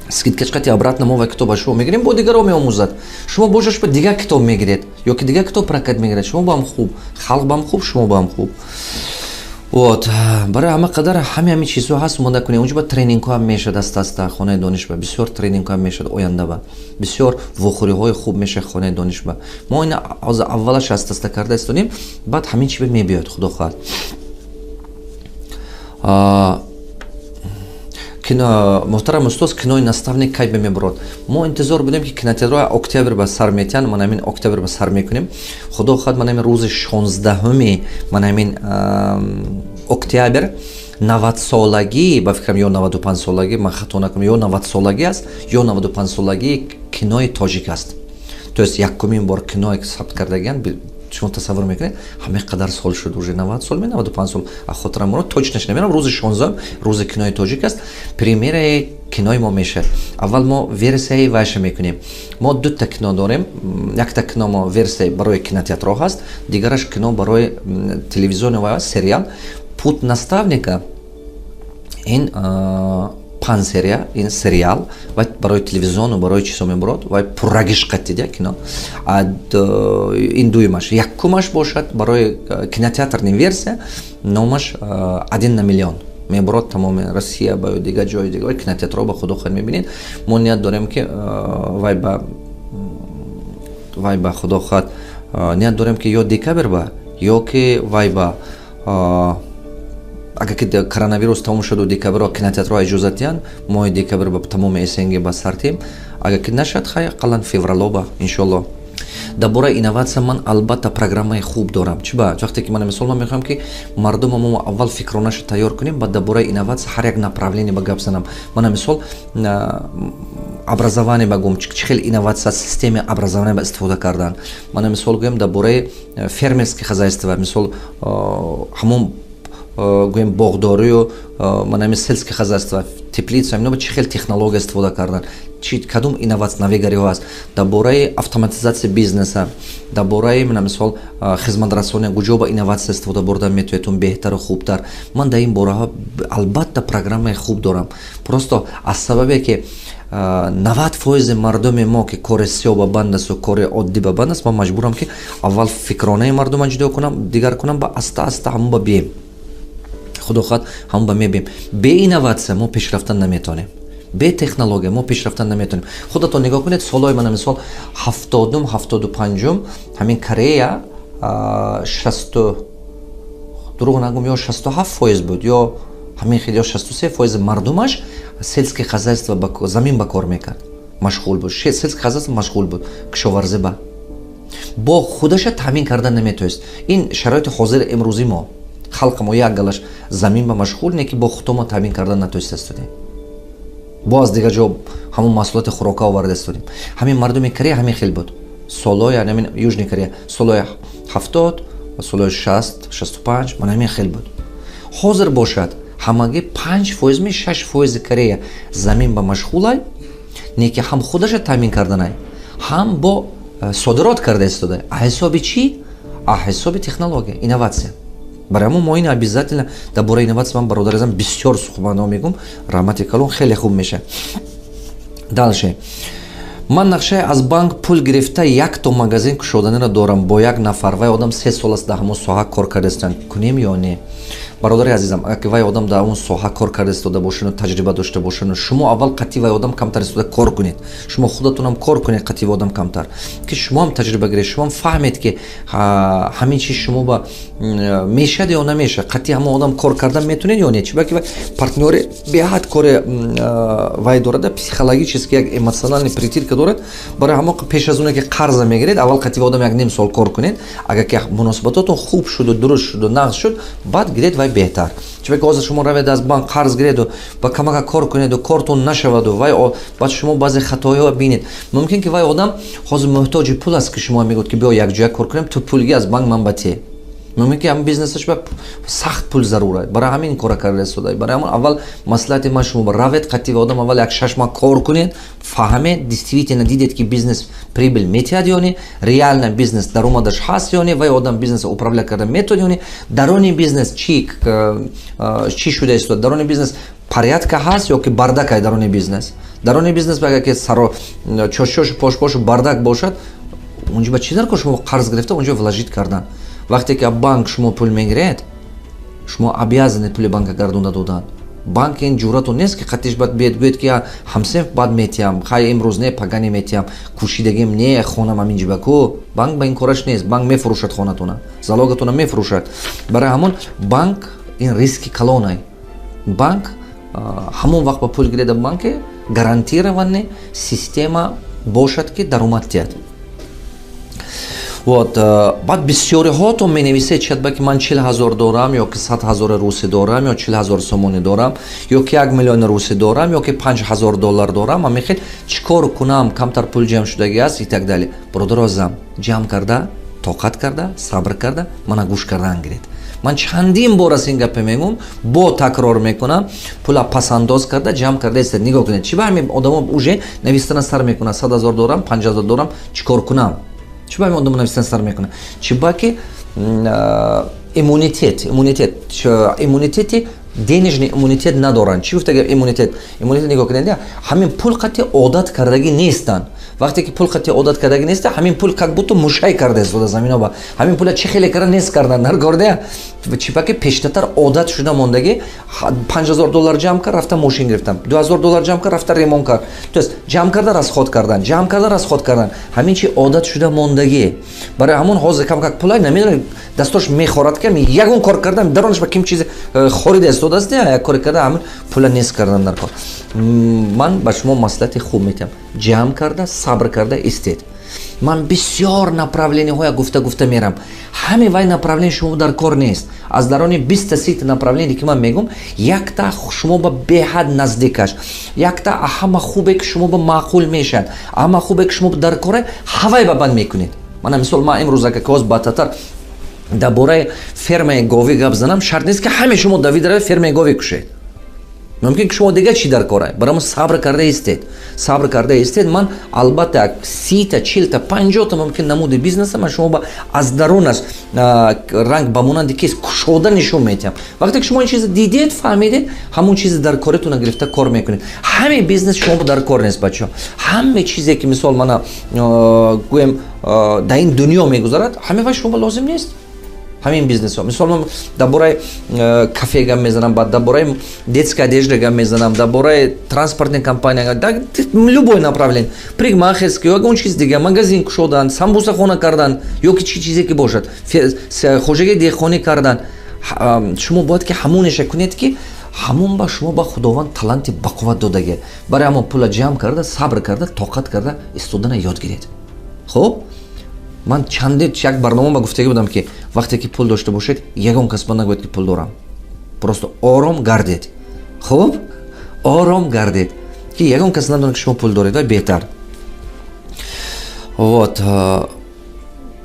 скидкаш қати обратно мо ва китоба шумо мегирем, бо дигаро меомӯзад. Шумо бошаш ба дигар китоб мегиред ё ки дигар китоб прокат мегиред. Шумо баам хуб, халқ баам хуб, шумо баам хуб. Вот, барои ҳама қадар ҳами чизҳо ҳаст, омода кунед. Унҷо ба тренингҳо ҳам мешавад, аста аста Хонаи дониш ба бисёр тренингҳо ҳам мешавад, оянда ба бисёр вохӯриҳои хуб мешавад Хонаи дониш ба. Мо ина ҳозир аввалаш аста аста карда истодем, баъд ҳамин чи мебиёд, худо хоҳад. Кино, муҳтарам устоз, кинои «Наставник» кай мебурод? Мо интизор будем, ки кинотеатрҳо октябр ба сар метиҳанд. Ман ҳамин октябр ба сар мекунем, худо хоҳад. Ман ҳамин рӯзи 16-уми, ман ҳамин октябр, 90-солагӣ, ба фикрам, ё 95-солагӣ, ман хато накунам, ё 90-солагӣ аст, ё 95-солагии кинои тоҷик аст. То есть якумин бор киное сабт кардагиан. Шумо тасаввур мекунед, ҳамин қадар сол шуд уже, 90 сол, 95 сол, хотирам моро точнаш намерам. Рӯзи 16-ум рӯзи кинои тоҷик аст, премьераи кинои мо мешавад. Аввал мо версияи вайша мекунем. Мо дута кино дорем: якта кино мо версия барои кинотеатрҳо ҳаст, дигараш кино барои телевизиони ва сериал «Путь наставника». Ин панҷ серия, ин сериал ва барои телевизиону, барои чизо мебурод, вай пуррагиш қаттидя кино. Ин дуюмаш. Якумаш бошад барои кинотеатрный версия, номаш «Один на миллион» мебурод, тамоми Россия ба дигар ҷои дигар кинотеатрҳо ба, худо хоҳад, мебинед. Мо ният дорем, ки вай ба, худо хоҳад, ният дорем, ки ё декабр ба, ё ки вай ба, агар ки коронавирус тамом шуду, декабрро кинотеатрҳо иҷозат диҳанд, моҳи декабр ба тамоми СНГ ба сартем. Агар ки нашад, хай, ақаллан феврало ба, иншоалло. Дар бораи инноватсия ман албатта программаи хуб дорам. Чи ба вақте ки ман, мисол, ман мехоҳам, ки мардума мо аввал фикронаша тайёр кунем, баъд дар бораи инноватсия ҳар як направление ба гап занам. Мана, мисол, образование ба гум, чӣ хел инноватсия системаи образование ба истифода кардан. Мана, мисол, гӯем, дар бораи фермерский хозяйство, мисол, ҳамон, гӯем, боғдорию, манами сельское хозяйство, теплица, ино чӣ хел технология истифода кардан, чи кадом инноватсия, навигариҳо аст, дар бораи автоматизатсия бизнеса, дар бораи, мана, мисол, хизматрасония, куҷо ба инноватсия истифода бурдан метавонед беҳтару хубтар. Ман дар ин бораҳо албатта программаи хуб дорам. Просто аз сабабе ки 90% мардуми мо ки кори сиёҳ ба банд асту кори оддӣ ба банд аст, ман маҷбурам, ки аввал фикронаи мардума ҷудо кунам, дигар кунам, ба аста аста ҳамон ба бием, худо хоҳад, ҳамон ба мебием. Бе инноватсия мо пеш рафтан наметавонем, бе технология мо пеш рафтан наметавонем. Худатон нигоҳ кунед, солҳои, мана, мисол, 70-ум, 75-ум, ҳамин Корея шасту, дурӯғ нагум, ё 67% буд, ё ҳамин хел, ё 63% мардумаш сельское хозяйство, замин ба кор мекард, машғул буд, сельское хозяйство машғул буд, кишоварзӣ ба. Бо худаша таъмин кардан наметавонист. Ин шароити ҳозири имрӯзи мо, халқи мо як галаш замин ба машғул не, ки бо худомо таъмин кардан натавонистастудем, бо аз дигар ҷо ҳамон маҳсулоти хӯрока оварда истодем. Ҳамин мардуми Корея ҳамин хел буд. Солҳои ҳамин Южный Корея, солҳои 70, солҳои 60, 65, мана ҳамин хел буд. Ҳозир бошад, ҳамагӣ 5 фоизми 6 фоизи Корея замин ба машғулай, не ки ҳам худаша таъмин карданай, ҳам бо содирот карда истода. А ҳисоби чӣ? А ҳисоби технология, инноватсия. Барои ҳамон мо ин обязательно дар бораи инноватсия, ман, бародари азам, бисёр сухбанҳо мегӯм. Раҳмати калон, хеле хуб мешавад. Дальше. Ман нақшаи аз банк пул гирифта, якто магазин кушоданиро дорам бо як нафар. Вай одам 3 сол аст, дар ҳамон соҳа кор карда истанд. Кунем ё не? Бародари азизам, агар ки вай одам дар он соҳа кор карда истода бошану таҷриба дошта бошану, шумо аввал қатъи вай одам камтар истода кор кунед. Шумо худатонам кор кунед қатъи вай одам камтар, ки шумоам таҷриба гиред, шумоам фаҳмед, ки ҳамин чиз шумо ба мешад ё намешад, қатъи ҳамон одам кор кардан метунед ё не. Чиба ки вай партнёри беҳад кори вай дорад, психологически як эмоциональный притирка дорад. Барои ҳамон, пеш аз оне ки қарза мегиред, аввал қатъи вай одам як ним сол кор кунед. Агар ки муносибатотон хуб шуду, дуруст шуду, нағз шуд, баъд гиред, вай беҳтар. Чунки ҳозир шумо равед, аз банк қарз гиреду, ба камака кор кунеду, кортон нашаваду, вай баъд шумо баъзе хатоиҳо бинед. Мумкин ки вай одам ҳозир муҳтоҷи пул аст, ки шумо мегӯд, ки биё, якҷоя кор кунем, ту пулги аз банк, ман ба те. Мумкин ки ҳамин бизнесаш ба сахт пул зарур, барои ҳамин кора карда истода. Барои ҳамон аввал маслиҳати ман шумо: равед, қатъи одам аввал як 6 моҳ кор кунед, фаҳмед, действительно дидед, ки бизнес прибыль метиҳад ё не, реально бизнес даромадаш ҳаст ё не, вай одам бизнес управлять карда метавонад ё не, дарони бизнес чӣ шуда истода, дарони бизнес порядка ҳаст ё ки бардакай дарони бизнес. Дарони бизнес агар ки саро чошчошу пошпошу бардак бошад, унҷо ба чӣ дар кор шумо қарз гирифта, унҷо вложить кардан? Вақте ки банк шумо пул мегиред, шумо обязаны пули банка гардонда додан. Банк ин ҷуръату нест, ки қатиш бад биед, гӯед, ки ҳамсеф бад метиҳам, хай, имрӯз не, пагане метиҳам, кӯшидагим не, хонам ҳамин ҷибаку. Банк ба ин кораш нест. Банк мефурӯшад хонатона, залогатона мефурӯшад. Барои ҳамон банк ин риски калонай. Банк ҳамон вақт ба пул гиреда банке гарантированный система бошад, ки даромад диҳад. Вот баъд бисёриҳотон менависед чатба, ки ман 40 000 дорам, ё ки 100 000 русӣ дорам, ё 40 000 сомонӣ дорам, ё ки 1 миллиони русӣ дорам, ё ки 5000 доллар дорам, ман мехел чӣ кор кунам, камтар пул ҷамъ шудагӣ аст и так далее. Бародаро азам, ҷамъ карда, тоқат карда, сабр карда, мана гӯш кардан гиред. Ман чандин бор аз ин гапе мегӯм, бо такрор мекунам: пула пасандоз карда, ҷамъ карда истед. Нигоҳ кунед, чӣ ба ҳамин одамо уже навистана сар мекунад: 100 000 дорам, 5000 дорам, чӣ кор кунам? Чӣ ба ҳамин одамо навистан сар мекунад? Чӣ ба ки иммунитети денежный иммунитет надоранд. Чӣ гуфта иммунитет? Иммунитет, нигоҳ кунед, ҳамин пул қатъи одат кардагӣ нестанд. Вақте ки пул қатъи одат кардагӣ неста, ҳамин пул как будто мушай карда истода заминоба. Ҳамин пула чӣ хеле карда нест кардан наргордая. Чипа ки пештатар одат шуда мондагӣ. 5000 доллар ҷамъ кард, рафта мошин гирифтам, 2000 доллар ҷамъ кард, рафта ремонт кард. То есть ҷамъ карда, расход кардан, ҷамъ карда, расход кардан, ҳамин чи одат шуда мондагӣ. Барои ҳамон ҳозир кам как пулай намедонам, дастош мехорад, ки ягон кор кардан даронаш ба ким чизе хорида истодааст, як коре карда, ҳамин пула нест кардан дар кор. Ман ба шумо маслиҳати хуб метиҳам: ҷамъ карда, сабр карда истед. Ман бисёр направлениҳоя гуфта гуфта мерам, ҳаме вай направление шумо дар кор нест. Аз дарони 20-та, 30-та направление, ки ман мегӯм, якта шумо ба беҳад наздикаш, якта ҳама хубе, ки шумо ба маъқул мешавад, ҳама хубе, ки шумо дар коре, ҳавай ба банд мекунед. Мана мисол, ман имрӯз ака ки ҳоз бататар дар бораи фермаи говӣ гап занам, шарт нест, ки ҳаме шумо давида равед, фермаи говӣ кушед. Мумкин ки шумо дигар чӣ дар кора. Барои сабр карда истед, сабр карда истед. Ман албатта 30-та, 40-та, 50-та мумкин намуди бизнеса ман шумо ба аз дарунаш ранг ба монанди кис кушода нишон метиҳам. Вақте ки шумо ин чиза дидед, фаҳмидед, ҳамон чизи дар коритона гирифта кор мекунед. Ҳаме бизнес шумо дар кор нест, бачаҳо. Ҳаме чизе, ки мисол мана гӯем, дар ин дунё мегузарад, ҳаме вай шумо лозим нест, ҳамин бизнесҳо. Мисол, ман дар бораи кафе гап мезанам, баъд дар бораи детская одежда гап мезанам, дар бораи транспортная компания, любой направление, парикмахерский, ягон чиз дига, магазин кушодан, самбусахона кардан ё ки чӣ чизе ки бошад, хоҷагии деҳқонӣ кардан, шумо бояд ки ҳамонеша кунед, ки ҳамон ба шумо ба Худованд таланти бақувват додагӣ. Барои ҳамон пула ҷамъ карда, сабр карда, тоқат карда истодана ёд гиред. Хуб. Ман чанде як барнома ба гуфтагӣ будам, ки вақте ки пул дошта бошед, ягон кас ба нагӯяд, ки пул дорам. Просто ором гардед. Хуб, ором гардед, ки ягон кас надонад, ки шумо пул доред, вай беҳтар. Вот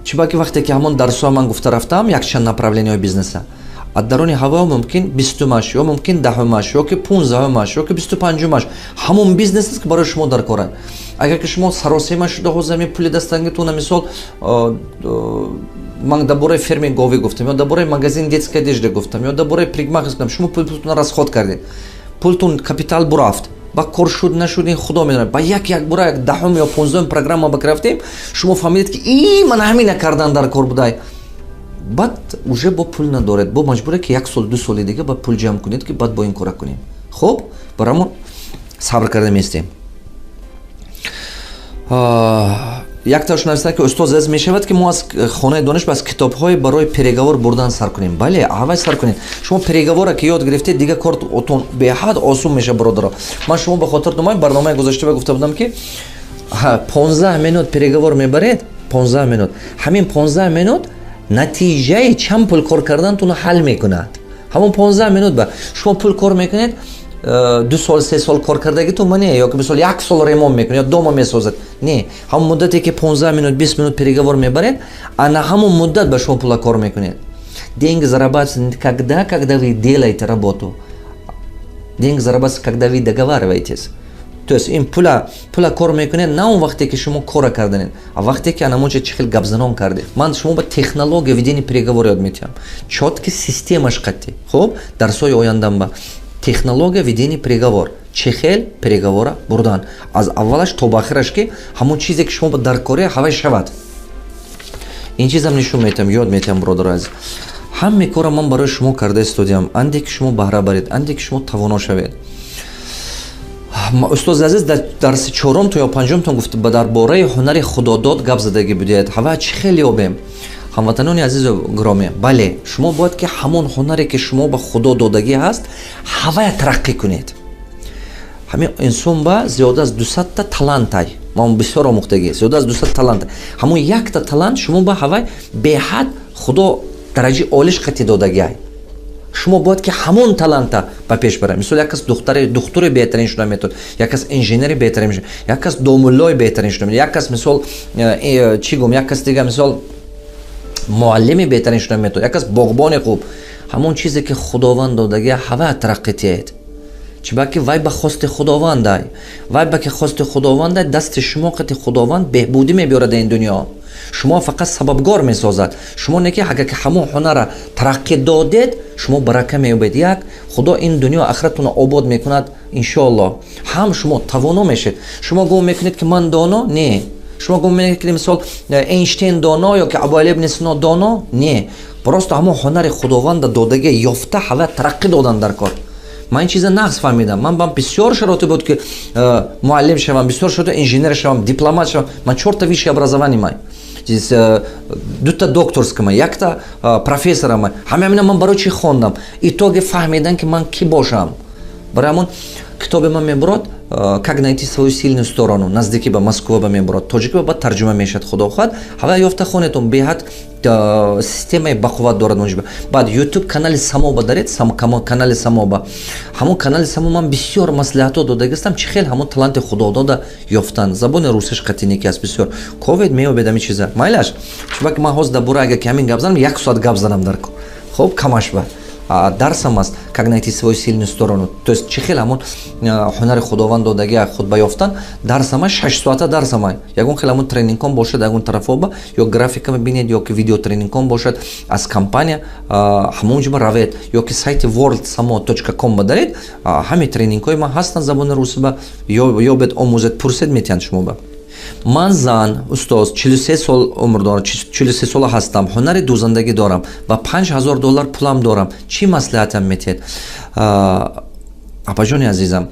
чиба ки вақте ки ҳамон дарсҳо ман гуфта рафтам, якчанд направление ҳои бизнеса, аз даруни ҳаво мумкин 20-умаш, ё мумкин 10-умаш, ё ки 15-умаш, ё ки 25-умаш ҳамон бизнес аст, ки барои шумо дар кор. Агар ки шумо саросема шуда, ҳозир ҳамин пули дастангитона, мисол, ман дар бораи ферми говӣ гуфтам, ё дар бораи магазин детской одежды гуфтам, ё дар бораи парикмахер гуфтам, шумо пултонро расход кардед, пултон капитал бурафт, ба кор шуд, нашуд, ин Худо медонад. Ба як бора як 10-ум ё 15-ум программа ба рафтем, шумо фаҳмидед, ки и ман ҳамина кардан дар кор будай. Баъд уже бо пул надоред, бо маҷбуре, ки як сол, 2 соли дига ба пул ҷамъ кунед, ки баъд бо ин кора кунем. Хуб, барамон сабр карда местем. Якташ нависта, ки устоз азиз, мешавад, ки мо аз хонаи дониш аз китобҳои барои переговор бурдан сар кунем? Бале, аввал сар кунед. Шумо переговор а ки ёд гирифтед, дига кортон беҳад осон мешавад. Бародаро, ман шумо ба хотир думай, барномаи гузашта гуфта будам, ки 15 минут переговор мебаред, 15 минут. Ҳамин 15 минут натиҷаи чанд пул кор кардантонро ҳал мекунад. Ҳамон 15 минут ба шумо пул кор мекунед, 2 сол, 3 сол кор кардагитон ма не, ё ки мисол як сол ремонт мекунед ё дома месозад, не, ҳамон муддате ки 15 минут, 20 минут переговор мебаред, ана ҳамон муддат ба шумо пула кор мекунед. Деньги зарабатываются когда, когда вы делаете работу. Деньги зарабатываются, когда вы договариваетесь. То есть ин пула кор мекунед на он вақте, ки шумо кора карданед, а вақте ки анамонча чӣ хел гапзанон кардед. Ман шумо ба технология ведения переговор ёд метиҳам, чёткий системаш қатӣ. Хуб, дарсҳои ояндам ба технология ведения переговор, чӣ хел переговор а бурдан аз аввалаш то ба охираш, ки ҳамон чизе, ки шумо ба даркория ҳавай шавад. Ин чизам нишон метиҳам, ёд метиҳам. Бародаро азиз, ҳаме кора ман барои шумо карда истодиам, анде ки шумо баҳра баред, анде ки шумо тавоно шавед. Устози азиз, дар дарси чорумтон ё панҷумтон гуфт, ба дар бораи ҳунари худодод гап задагӣ будед, ҳава чӣ хел ёбем? Ҳамватанони азизу гиромӣ, бале, шумо бояд ки ҳамон ҳунаре, ки шумо ба Худо додагӣ ҳаст, ҳавая тараққӣ кунед. Ҳамин инсон ба зиёда аз 200-та талантай, ман бисёр омӯхтагӣ, зиёда аз 200 талант. Ҳамон якта талант шумо ба ҳавай беҳад Худо дараҷаи олиш қатӣ додагиай. Шумо бояд ки ҳамон таланта ба пеш барад. Мисол, як кас духтури беҳтарин шуда метавонад, як кас инженери беҳтарин мешавад, як кас домуллои беҳтарин шуда, як кас, мисол, чӣ гум, як кас дига, мисол, муаллими беҳтарин шуда метавонад, як кас боғбони хуб. Ҳамон чизе, ки Худованд додагия, ҳава тараққӣ тиҳед, чунки вай ба хости Худовандай. Вай ба ки хости Худовандай, дасти шумо қати Худованд беҳбудӣ мебиёрад ин дунё. Шумо фақат сабабгор месозад. Шумо не ки агар ки ҳамон ҳунара тараққӣ додед, шумо барака меёбед. Як Худо ин дунё ахиратонро обод мекунад, иншоаллоҳ. Ҳам шумо тавоно мешед. Шумо гумон мекунед, ки ман доно? Не. Шумо гумон мекунед, ки мисол Эйнштейн доно ё ки Абуали ибни Сино доно? Не, просто ҳамон ҳунари Худованда додагия ёфта, ҳава тараққӣ додан дар кор. Ман ин чиза нағз фаҳмидам. Ман бам бисёр шароите буд, ки муаллим шавам, бисёр шароите инженер шавам, дипломат шавам. Ман чорта высшее образование май, дута докторская ма, якта профессора ма. Ҳама ҳамина ман барои чӣ хондам? Итоге фаҳмидан, ки ман кӣ бошам. Барои ҳамон китоби ман мебурад, «Как найти свою сильную сторону», наздики ба Москва ба мебурад, тоҷики ба баъд тарҷума мешавад, Худо хоҳад. Ҳава ёфта хонетон, беҳад системаи бақувват дорад. Онҷо баъд Ютуб канали Самоба даред, канали Самоба. Ҳамон канали Само ман бисёр маслиҳатҳо додагистам, чӣ хел ҳамон таланти худодода ёфтан. Забони русиш қатине ки аст, бисёр ковед, меёбед ҳамин чиза. Майлаш, чунки ман ҳозир дар бора агар ки ҳамин гап занам, як соат гап занам дар кор. Хуб, камаш ба дарсам аст «Как найти свою сильную сторону», то есть чӣ хел ҳамон ҳунари Худованд додагия худ ба ёфтан. Дарсама 6 соата дарсама. Ягон хел ҳамон тренингкон бошад ягон тарафоба, ё графика мебинед, ё ки видеотренингкон бошад аз компания, ҳамон ҷо равед, ё ки сайти worldsamo.com ба даред, ҳамин тренингҳои ман ҳастанд забони русиба. Ёбед, омӯзед, пурсед, метиҳанд шумо ба. Ман зан, устоз, 43 сол умр дорам, 43 сола ҳастам, ҳунари дӯзандагӣ дорам ва 5000 доллар пулам дорам. Чӣ маслиҳатам метиҳед? Апаҷони азизам,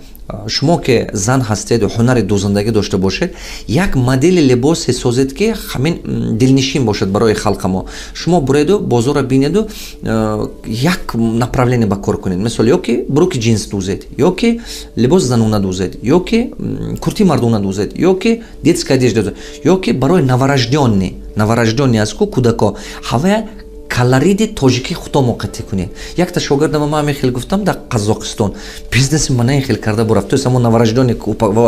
шумо ки зан ҳастеду ҳунари дӯзандагӣ дошта бошед, як модели либосе созед, ки ҳамин дилнишин бошад барои халқа мо. Шумо буреду бозорро бинеду, як направление ба кор кунед. Мисол, ё ки брюки джинс дӯзед, ё ки либоси занона дӯзед, ё ки курти мардона дӯзед, ё ки детская одежда дӯзед, ё ки барои новорождённый. Новорождённый аз ку кӯдако ҳавая колорити тоҷикӣ худомо қатӣ кунед. Якта шогирдама ман ҳамин хел гуфтам, дар Қазоқистон бизнеси мана ин хел карда бурафт. То есть ҳамон новорождённый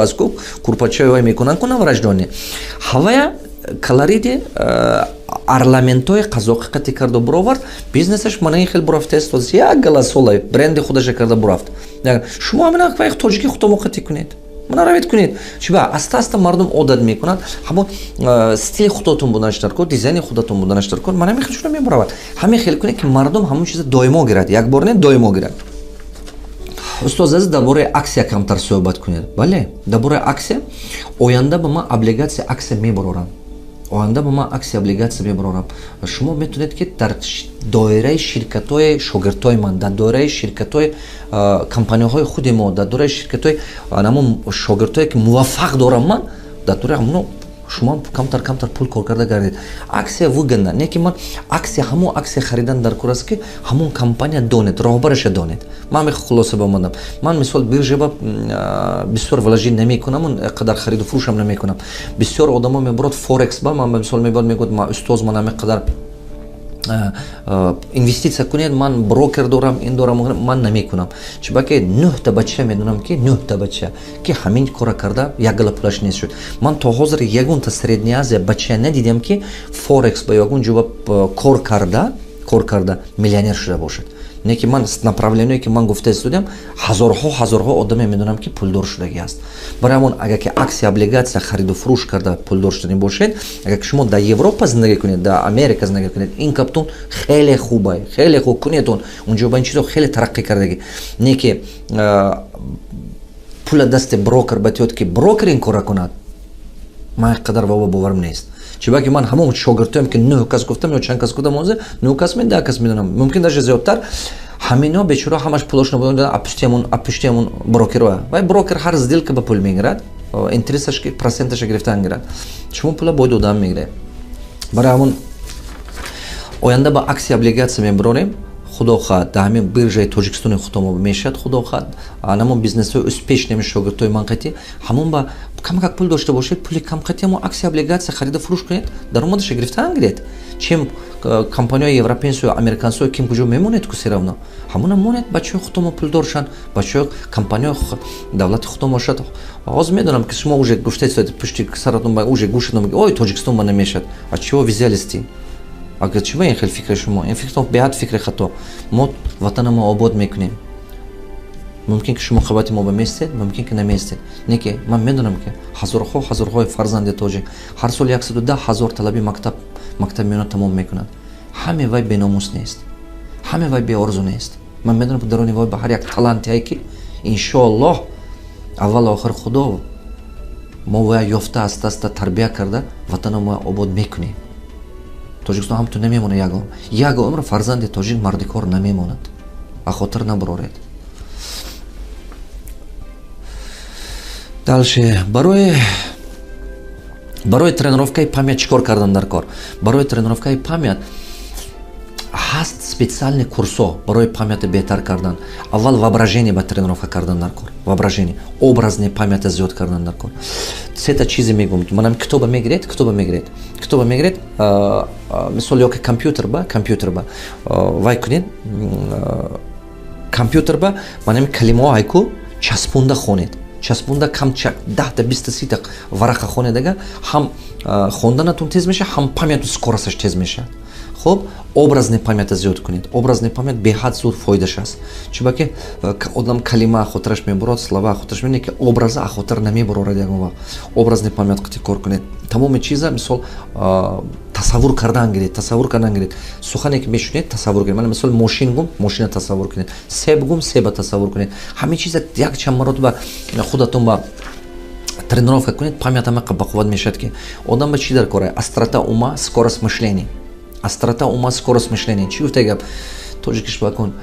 аз ку курпачаи вай мекунанд ку, новорождённый ҳавая колорити орнаментҳои қазоқӣ қатӣ карда буровард. Бизнесаш мана ин хел бурафтааст, як галасолай бренди худаша карда бурафт. Шумо ҳамина тоҷикӣ худомо қатӣ кунед, мана равед, кунед. Чиба аста аста мардум одат мекунанд. Ҳамон стили худотон буданаш дар кор, дизайни худатон буданаш дар кор. Мана ҳамин хел шуна мебаравад. Ҳамин хел кунед, ки мардум ҳамон чиза доимо гирад, як бор не, доимо гирад. Устоз азиз, дар бораи аксия камтар суҳбат кунед. Бале, дар бораи аксия оянда ба ман облигация, аксия мебарорам. Оянда ба ман аксия, облигация мебарорам. Шумо метавонед, ки дар доираи ширкатҳои шогирдҳои ман, дар доираи ширкатҳои компанияҳои худи мо, дар доираи ширкатҳои ҳамон шогирдҳое, ки муваффақ дорам ман, дар доираи ҳамоно шумо камтар камтар пул кор карда гардед. Аксия выгодна, не ки ман аксия, ҳамон аксия харидан дар кор аст, ки ҳамон компания донед, роҳбараша донед. Ман ҳамин хулоса баомадам. Ман, мисол, биржаба бисёр вложить намекунам, қадар хариду фурӯшам намекунам. Бисёр одамо мебурад форекс ба ман, мисол, мебурад, мегӯяд: «Ма, устоз, ман ҳамин қадар инвеститсия кунед, ман брокер дорам, ин дорам». Ман намекунам, чунки нӯҳта бача медонам, ки нӯҳта бача ки ҳамин кора карда, як гала пулаш нест шуд. Ман то ҳозир ягонта Средняя Азия бача надидам, ки форекс ба ягон ҷоба кор карда миллионер шуда бошад. Не ки ман направление, ки ман гуфта истодиам, ҳазорҳо, ҳазорҳо одаме медонам, ки пулдор шудагӣ аст. Барои ҳамон, агар ки аксия, облигация хариду фурӯш карда пулдор шудани бошед, агар ки шумо дар Европа зиндагӣ кунед, дар Америка зиндагӣ кунед, ин каптон хеле хубай, хеле хуб кунедон. Унҷо ба ин чизо хеле тараққӣ кардагӣ. Не ки пула дасти брокер батиёд, ки брокер ин кора кунад, ман қадар вова боварам нест. Чунки ман ҳамон шогирдҳоем, ки нӯҳ кас гуфтам ё чанд кас гуфтам, ҳозир нӯҳ кас ме, 10 кас медонам, мумкин даже зиёдтар. Ҳамино бечора ҳамаш пулошно апушти ҳамун брокероя. Вай брокер ҳар сделка ба пул мегирад, интересаш, проценташа гирифтан гирад, шумо пула бой додан мегиред. Барои ҳамон оянда ба аксия, облигация мебарорем, худо хоҳад, дар ҳамин биржаи Тоҷикистони худомо мешавад, худо хоҳад. Ҳамон бизнесҳои успешный шогирдҳои ман қатӣ, ҳамон ба камакак пул дошта бошед, пули кам қатӣ ҳамон аксия, облигация харида фурӯш кунед, даромадаша гирифтан гиред. Чем компанияҳои европейсу американсо ким куҷо мемонед ку, всё равно ҳамона монед, бачаҳои худомо пулдор шанд, бачаҳои компанияҳои давлати худомо шад. Ҳозир медонам, ки шумо уже гуфтаед, пушти саратон уже гӯшатон: «Ой, Тоҷикистон ба намешад». А чего взялись? Агар чиба ин хел фикри шумо, ин фикртон беҳад фикри хато. Мо ватанамо обод мекунем. Мумкин ки шумо қабати мо ба местед, мумкин ки наместед. Не ки ман медонам, ки ҳазорҳо, ҳазорҳои фарзанди тоҷик ҳар сол 110 000 талаби мактаб миёна тамом мекунад. Ҳаме вай беномус нест, ҳаме вай беорзу нест. Ман медонам, ки дарони вай ба ҳар як талантие, ки иншоаллоҳ, аввал охир худо мо вая ёфта, аста аста тарбия карда, ватанамо обод мекунем. Тоҷикистон ҳамту намемонад. Ягон як умр фарзанди тоҷик мардикор намемонад, а хотир набароред. Дальше, барои тренировкаи память чӣ кор кардан дар кор? Барои тренировкаи память ҳаст специальный курсо барои памяти беҳтар кардан. Аввал воображение ба тренировка кардан дар кор, воображение, образный памята зиёд кардан дар кор. Сета чизе мегӯм. Манам китоба мегиред, китоба мегиред, китоба мегиред, мисол, ё ки компютер ба вай кунед, компютер ба манами калимаҳо ҳайку часпонда хонед, часпонда кам 10-та, 20-та, 30-та варақа хонед. Ага, ҳам хонданатон тез мешавад, ҳам памяту скоросташ тез мешавад. Хуб, образный памята зиёд кунед. Образный память беҳад зуд фоидаш аст, чунки одам калима хотираш мебурад, слова хотираш мебинад, ки образа хотир намебурорад ягон вақт. Образный память қати кор кунед. Тамоми чиза, мисол, тасаввур кардан гиред, тасаввур кардан гиред. Сухане ки мешунед, тасаввур кунед. Мана, мисол, мошин гум, мошина тасаввур кунед, себ гум, себа тасаввур кунед. Ҳамин чиза як чанд маротиба худатон ба тренировка кунед, память ҳамақа бақувват мешавад, ки одам ба чӣ дар кора? Острота ума, скорость мышления. Острота ума, скорость мышления. Чӣ гуфта гап тоҷикиш бакун?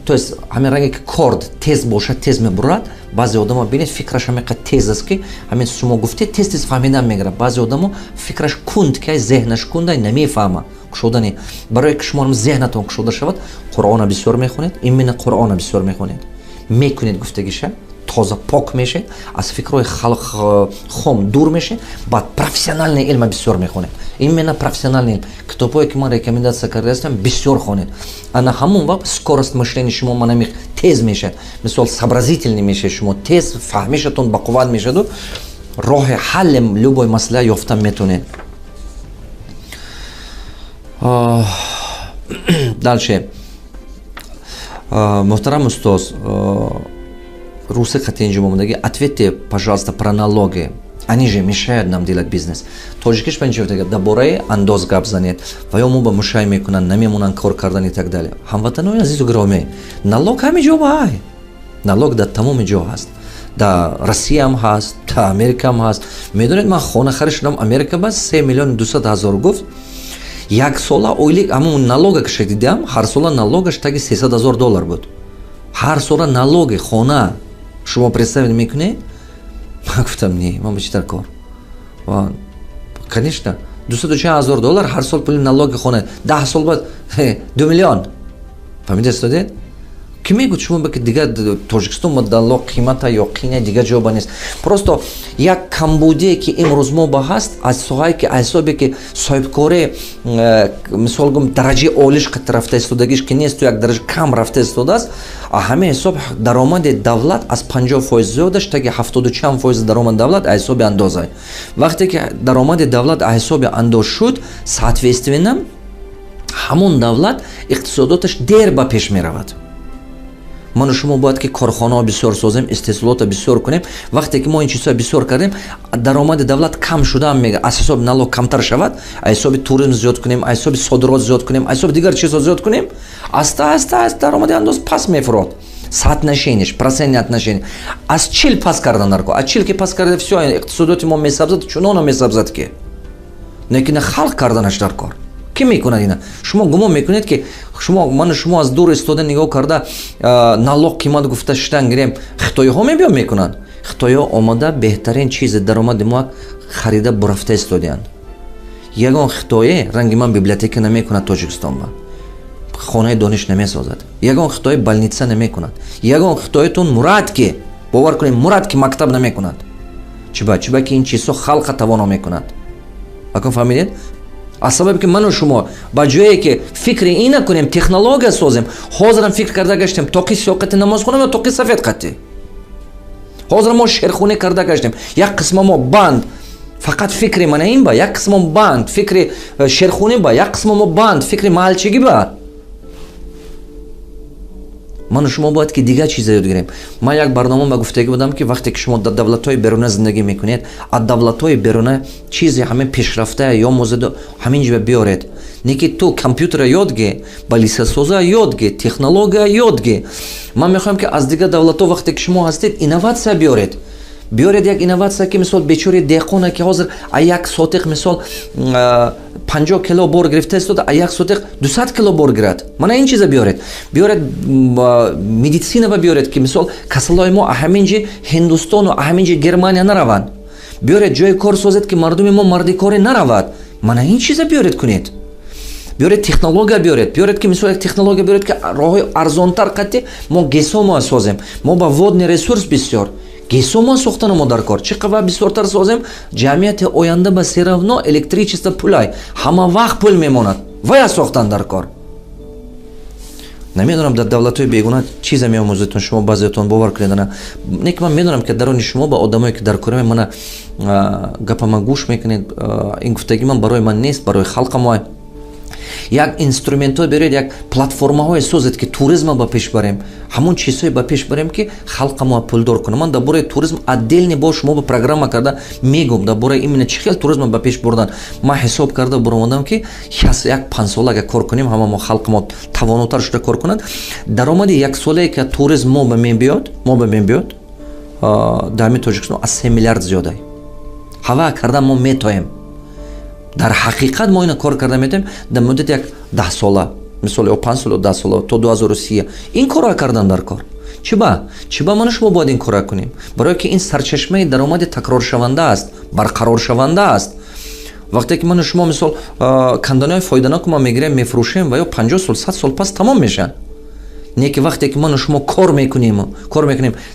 То есть ҳамин ранге ки корд тез бошад, тез мебурад. Баъзе одамо бинед, фикраш ҳамиқа тез аст, ки ҳамин шумо гуфтед, тез тез фаҳмидан мегирад. Баъзе одамо фикраш кунд, ки зеҳнаш кундай, намефаҳма. Кушодани, барое ки шумо зеҳнатон кушода шавад, Қуръона бисёр мехонед, именно Қуръона бисёр мехонед, мекунед гуфтагиша. Тоза, пок мешед, аз фикрҳои халқ хом дур мешед. Баъд профессиональный илма бисёр мехонед, именно профессиональный илм. Китобҳое, ки ман рекомендация кардаастам, бисёр хонед. Ана ҳамон вақт скорость мышления шумо манами тез мешавад, мисол, сообразительный мешавед шумо, тез фаҳмишатон бақувват мешаду роҳи ҳалли любой масъала ёфта метонед. Дальше. Муҳтарам устоз, руси қати инҷо омадаги, ответьте, пожалуйста, про налоги, они же мешают нам делать бизнес. Тоҷикиш ба инҷо, дар бораи андоз гап занед, ва ё мо ба мушай мекунанд, намемонанд кор кардан и так далее. Ҳамватанои азизу гиромӣ, налог ҳами ҷо бай, налог дар тамоми ҷо ҳаст, дар Россияам ҳаст, дар Америкаам ҳаст. Медонед, ман хона харид шудам Америка ба 3 200 000 гуфт, як сола ойлик. Ҳамон налога каша дидам, ҳар сола налогаш таги 300 000 доллар буд, ҳар сола налоги хона. Шумо представить мекунед? Ман гуфтам: «Не, ман ба чи дар кор?» Конечно, дусаду чанд ҳазор доллар ҳар сол пули налоги хона, 10 сол баъд 2 миллион. Фаҳмида истодед? Ки мегӯд шумо, ки дигар Тоҷикистон ба налог қимата ё қина, дигар ҷо ба нест. Просто як камбудие, ки имрӯз мо ба ҳаст, аз соҳае ки, аз ҳисобе ки соҳибкорӣ, мисол гум, дараҷаи олиш қати рафта истодагиш ки несту, як дараҷа кам рафта истодааст. Ҳамин ҳисоб даромади давлат аз 50% зиёдаш, таги ҳафтоду чанд фоизи даромади давлат аз ҳисоби андоза. Вақте ки даромади давлат аз ҳисоби андоз шуд, соответственно, ҳамон давлат иқтисодоташ дер ба пеш меравад. Ману шумо бояд ки корхонаҳо бисёр созем, истеҳсолотро бисёр кунем. Вақте ки мо ин чизҳоро бисёр кардем, даромади давлат кам шудаам мега, аз ҳисоби налог камтар шавад, аз ҳисоби туризм зиёд кунем, аз ҳисоби содирот зиёд кунем, аз ҳисоби дигар чизҳо зиёд кунем, аста аста даромади андоз паст мефурод. Соотношениеш, процентное отношение аз 40 паст кардан даркор. Аз 40 ки паст карда, всё, иқтисодиёти мо месабзад, чуноно месабзад, ки лекин халқ карданаш дар кор. Кӣ мекунад ина? Шумо гумон мекунед, ки шумо, ману шумо аз дур истода нигоҳ карда, налог қимат гуфта шидан гирем, хитоиҳо мебиён мекунанд? Хитоиҳо омада беҳтарин чизи даромади мо харида бурафта истодиянд. Ягон хитое ранги ман библиотека намекунад Тоҷикистон ба, хонаи дониш намесозад. Ягон хитои больница намекунад. Ягон хитоитон мурад ки, бовар кунед, мурад ки мактаб намекунад. Чиба? Чиба ки ин чизҳо халқа тавоно мекунад. Акун фаҳмидед? Аз сабабе ки ману шумо ба ҷое ки фикри ина кунем, технология созем, ҳозирам фикр карда гаштем: тоқи сиёҳ қати намоз хонам ё тоқи сафед қати. Ҳозир мо шерхунӣ карда гаштем. Як қисма мо банд фақат фикри мана ин ба, як қисмо банд фикри шерхунӣ ба, як қисмо мо банд фикри маҳалчигӣ ба. Ману шумо бояд ки дигар чиза ёд гирем. Ман як барнома ба гуфтагӣ будам, ки вақте ки шумо дар давлатҳои беруна зиндагӣ мекунед, аз давлатҳои беруна чизе ҳамин пешрафта ё мозаду ҳамин ҷо биёред. Не ки ту компютера ёд ге, балисасоза ёд ге, технология ёд ге. Ман мехоҳам, ки аз дигар давлатҳо, вақте ки шумо ҳастед, инноватсия биёред. Биёред як инноватсия, ки мисол, бечори деҳқона, ки ҳозир а як сотиқ, мисол, 50 кило бор гирифта истода, а як сотиқ 200 кило бор гирад. Мана ин чиза биёред. Биёред медицина ба, биёред, ки мисол, касалҳои мо ҳамин ҷи Ҳиндустону ҳамин ҷи Германия нараванд. Биёред ҷои кор созед, ки мардуми мо мардикорӣ наравад. Мана ин чиза биёред, кунед. Биёред технология, биёред, биёред, ки мисол, як технология биёред, ки роҳҳои арзонтар қатӣ мо ГЭСо созем. Мо ба водный ресурс бисёр, ГЭСо мо сохтана мо дар кор. Чӣ қадар бисёртар созем, ҷамъияти оянда ба всё равно электричество пулай, ҳама вақт пул мемонад. Вая сохтан дар кор. Намедонам, дар давлатҳои бегуна чиза меомӯзедтон шумо баъзеотон, бовар кунед, ана не ки ман медонам, ки дарони шумо ба одамое, ки дар кори мана гапама гӯш мекунед. Ин гуфтагӣ ман барои ман нест, барои халқамо. Як инструментҳо беред, як платформаҳое созед, ки туризма ба пеш барем, ҳамон чизҳое ба пеш барем, ки халқамо пулдор кунам. Ман дар бораи туризм отдельный бо шумо ба программа карда мегӯм, дар бораи именно чӣ хел туризма ба пеш бурдан. Ман ҳисоб карда буромадам, ки як 5 сола агар кор кунем, ҳама мо халқамо тавонотар шуда кор кунад, даромади яксолае ки туризм мо ба мебиёд дар ҳамин Тоҷикистон аз 3 миллиард зиёдай. Ҳава кардан мо метоем. Дар ҳақиқат мо ина кор карда метавонем дар муддати як 10 сола, мисол, ё 5 сола, ё 10 сола, то 2030 ин корро кардан дар кор. Чиба? Чиба ману шумо бояд ин корро кунем? Барое ки ин сарчашмаи даромади такроршаванда аст, барқароршаванда аст. Вақте ки ману шумо, мисол, канданои фоиданоку ма мегирем, мефурӯшем, ва ё 50 сол, 100 сол пас тамом мешаванд. Не ки вақте ки ману шумо кор мекунем,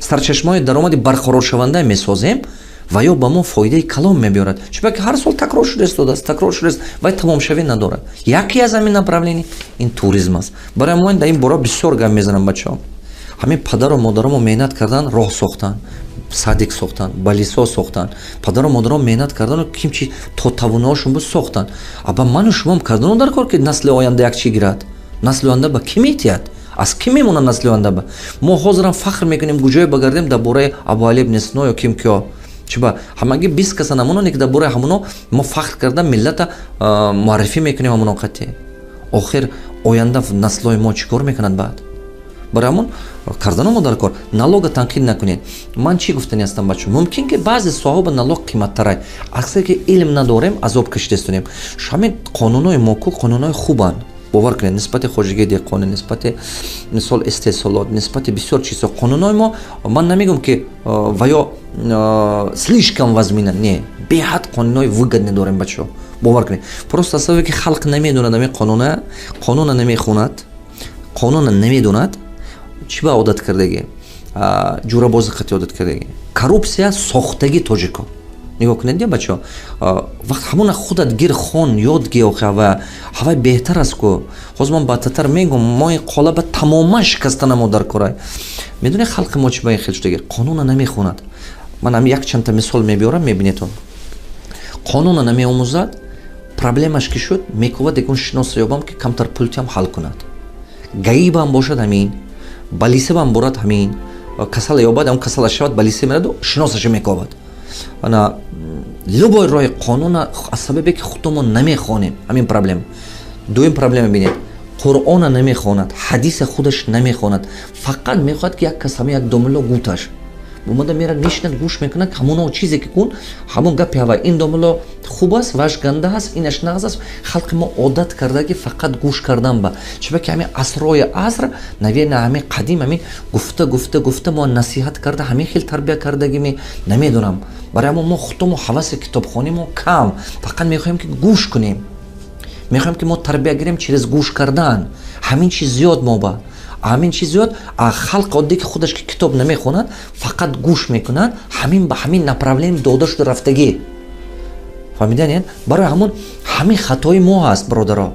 сарчашмаҳои даромади барқароршаванда месозем ва ё ба мо фоидаи калон мебиёрад, чунки ҳар сол такрор шуда истодааст, такрор шудааст, вай тамомшавӣ надорад. Яке аз ҳамин направление ин туризм аст. Барои мо дар ин бора бисёр гап мезанам, бачаҳо. Ҳамин падару модарамо меҳнат кардан, роҳ сохтанд, садик сохтанд, балисо сохтанд. Падару модарон меҳнат кардану ким чи то тавоноашон буд, сохтанд. Аба ману шумом кардану дар кор, ки насли оянда як чӣ гирад. Насли оянда ба кӣ метиҳад, аз кӣ мемонад насли оянда ба мо? Ҳозирам фахр мекунем, куҷое багардем, дар бораи Абуали ибни Сино ё ким киё. Чиба ҳамагӣ 20 каса намононе, ки дар бораи ҳамоно мо фахр карда, миллата муаррифӣ мекунем ҳамоно қатъи. Охир оянда наслҳои мо чӣ кор мекунад баъд? Барои ҳамон карданомо дар кор налога танқид накунед. Ман чӣ гуфтани ҳастам, бачо? Мумкин ки баъзе соҳаба налог қиматтарай. Аксаре ки илм надорем, азоб кашидастонем. Ҳамин қонунҳои мо ку қонунҳои хубанд, бовар кунед, нисбати хоҷагии деҳқонӣ, нисбати, мисол, истеҳсолот, нисбати бисёр чизҳо қонунҳои мо, ман намегӯм, ки ва ё слишком вазмина не, беҳад қонунҳои выгодный дорем, бачаҳо, бовар кунед. Просто аз сабабе ки халқ намедонад ҳамин қонуна, қонуна намехонад, қонуна намедонад, чӣ ба одат кардагӣ, ҷурабозӣ қати одат кардагӣ, коррупсия сохтагӣ. Тоҷико, нигоҳ кунед, я бачаҳо, вақт ҳамона худат гир, хон, ёд ги. Охи ҳавай беҳтар аст ку. Ҳозир ман баъдтатар мегӯм, мо ин қолаба тамоман шикаста намо дар корай. Медонед, халқи мо чӣ ба ин хел шудаги? Қонуна намехонад. Ман ҳам якчандта мисол мебиёрам, мебинедон. Қонуна намеомӯзад, проблемаш ки шуд, мекувад ягон шиноса ёбам, ки камтар пултиам ҳал кунад. Гаибам бошад ҳамин, балисабам борад ҳамин, касала ёбад, ҳам касала шавад, балиса мераду шиносаша мековад. Ана любой роҳи қонуна аз сабабе ки худтомон намехонем, ҳамин проблема. Дуюм проблема бинед: Қуръона намехонад, ҳадиса худаш намехонад, фақат мехоҳад, ки як кас, ҳама як домулло гуташ омада мерад, мешинад, гӯш мекунад. Ҳамоно чизе ки кун, ҳамон гапи ҳава: ин домулло хуб аст, ваш ганда аст, инаш нағз аст. Халқи мо одат карда, ки фақат гӯш кардан ба чунки ҳамин асрҳои аср, наверное, ҳамин қадим, ҳамин гуфта, гуфта, гуфта, мо насиҳат карда, ҳамин хел тарбия кардагими, намедонам. Барои ҳамон мо худтомо ҳаваси китобхонӣ мо кам, фақат мехоҳем, ки гӯш кунем, мехоҳем, ки мо тарбия гирем через гӯш кардан. Ҳамин чиз зиёд мо ба ҳамин чиз зиёд. А халқ оддӣ, ки худаш ки китоб намехонад, фақат гӯш мекунад, ҳамин ба ҳамин направление дода шуда рафтагӣ. Фаҳмиданед? Барои ҳамон ҳамин хатои мо ҳаст, бародаро.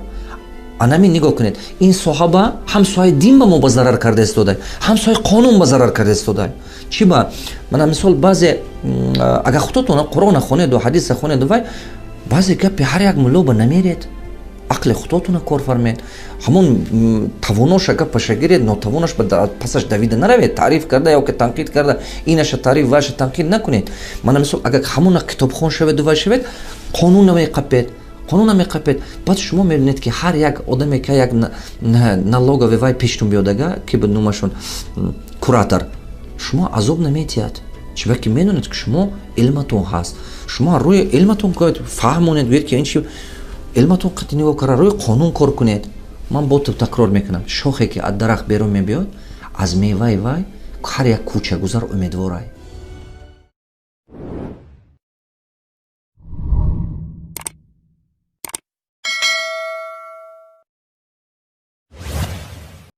Анамин нигоҳ кунед, ин соҳа ба ҳам соҳаи дин ба мо ба зарар карда истодай, ҳам соҳаи қонун ба зарар карда истодай. Чӣ ба? Мана, мисол, баъзе агар худотон Қуръона хонеду ҳадиса хонеду, вай баъзе гапи ҳар як мулло ба намеред, ақли худотона кор фармед, ҳамон тавоноша гапаша гиред, нотавонаш ба пасаш давида наравед, таъриф карда ё ки танқид карда, инаша таъриф, ваша танқид накунед. Мана, мисол, агар ҳамона китобхон шаведу вай шавед, қонун намеқапед, қонун намеқапед. Баъд шумо мебинед, ки ҳар як одаме, ки як налоговый вай пештун биёдага, ки ба номашон куратор, шумо азоб наметиҳад, чиба ки медонед, ки шумо илматон ҳаст. Шумо рӯи илматон фаҳмонед, гӯед, ки ин чи илматон қатъи нигоҳ кара, рӯи қонун кор кунед. Ман бо такрор мекунам: шохе ки аз дарахт берун мебиёд, аз меваи вай ҳар як кӯчагузар умедворай.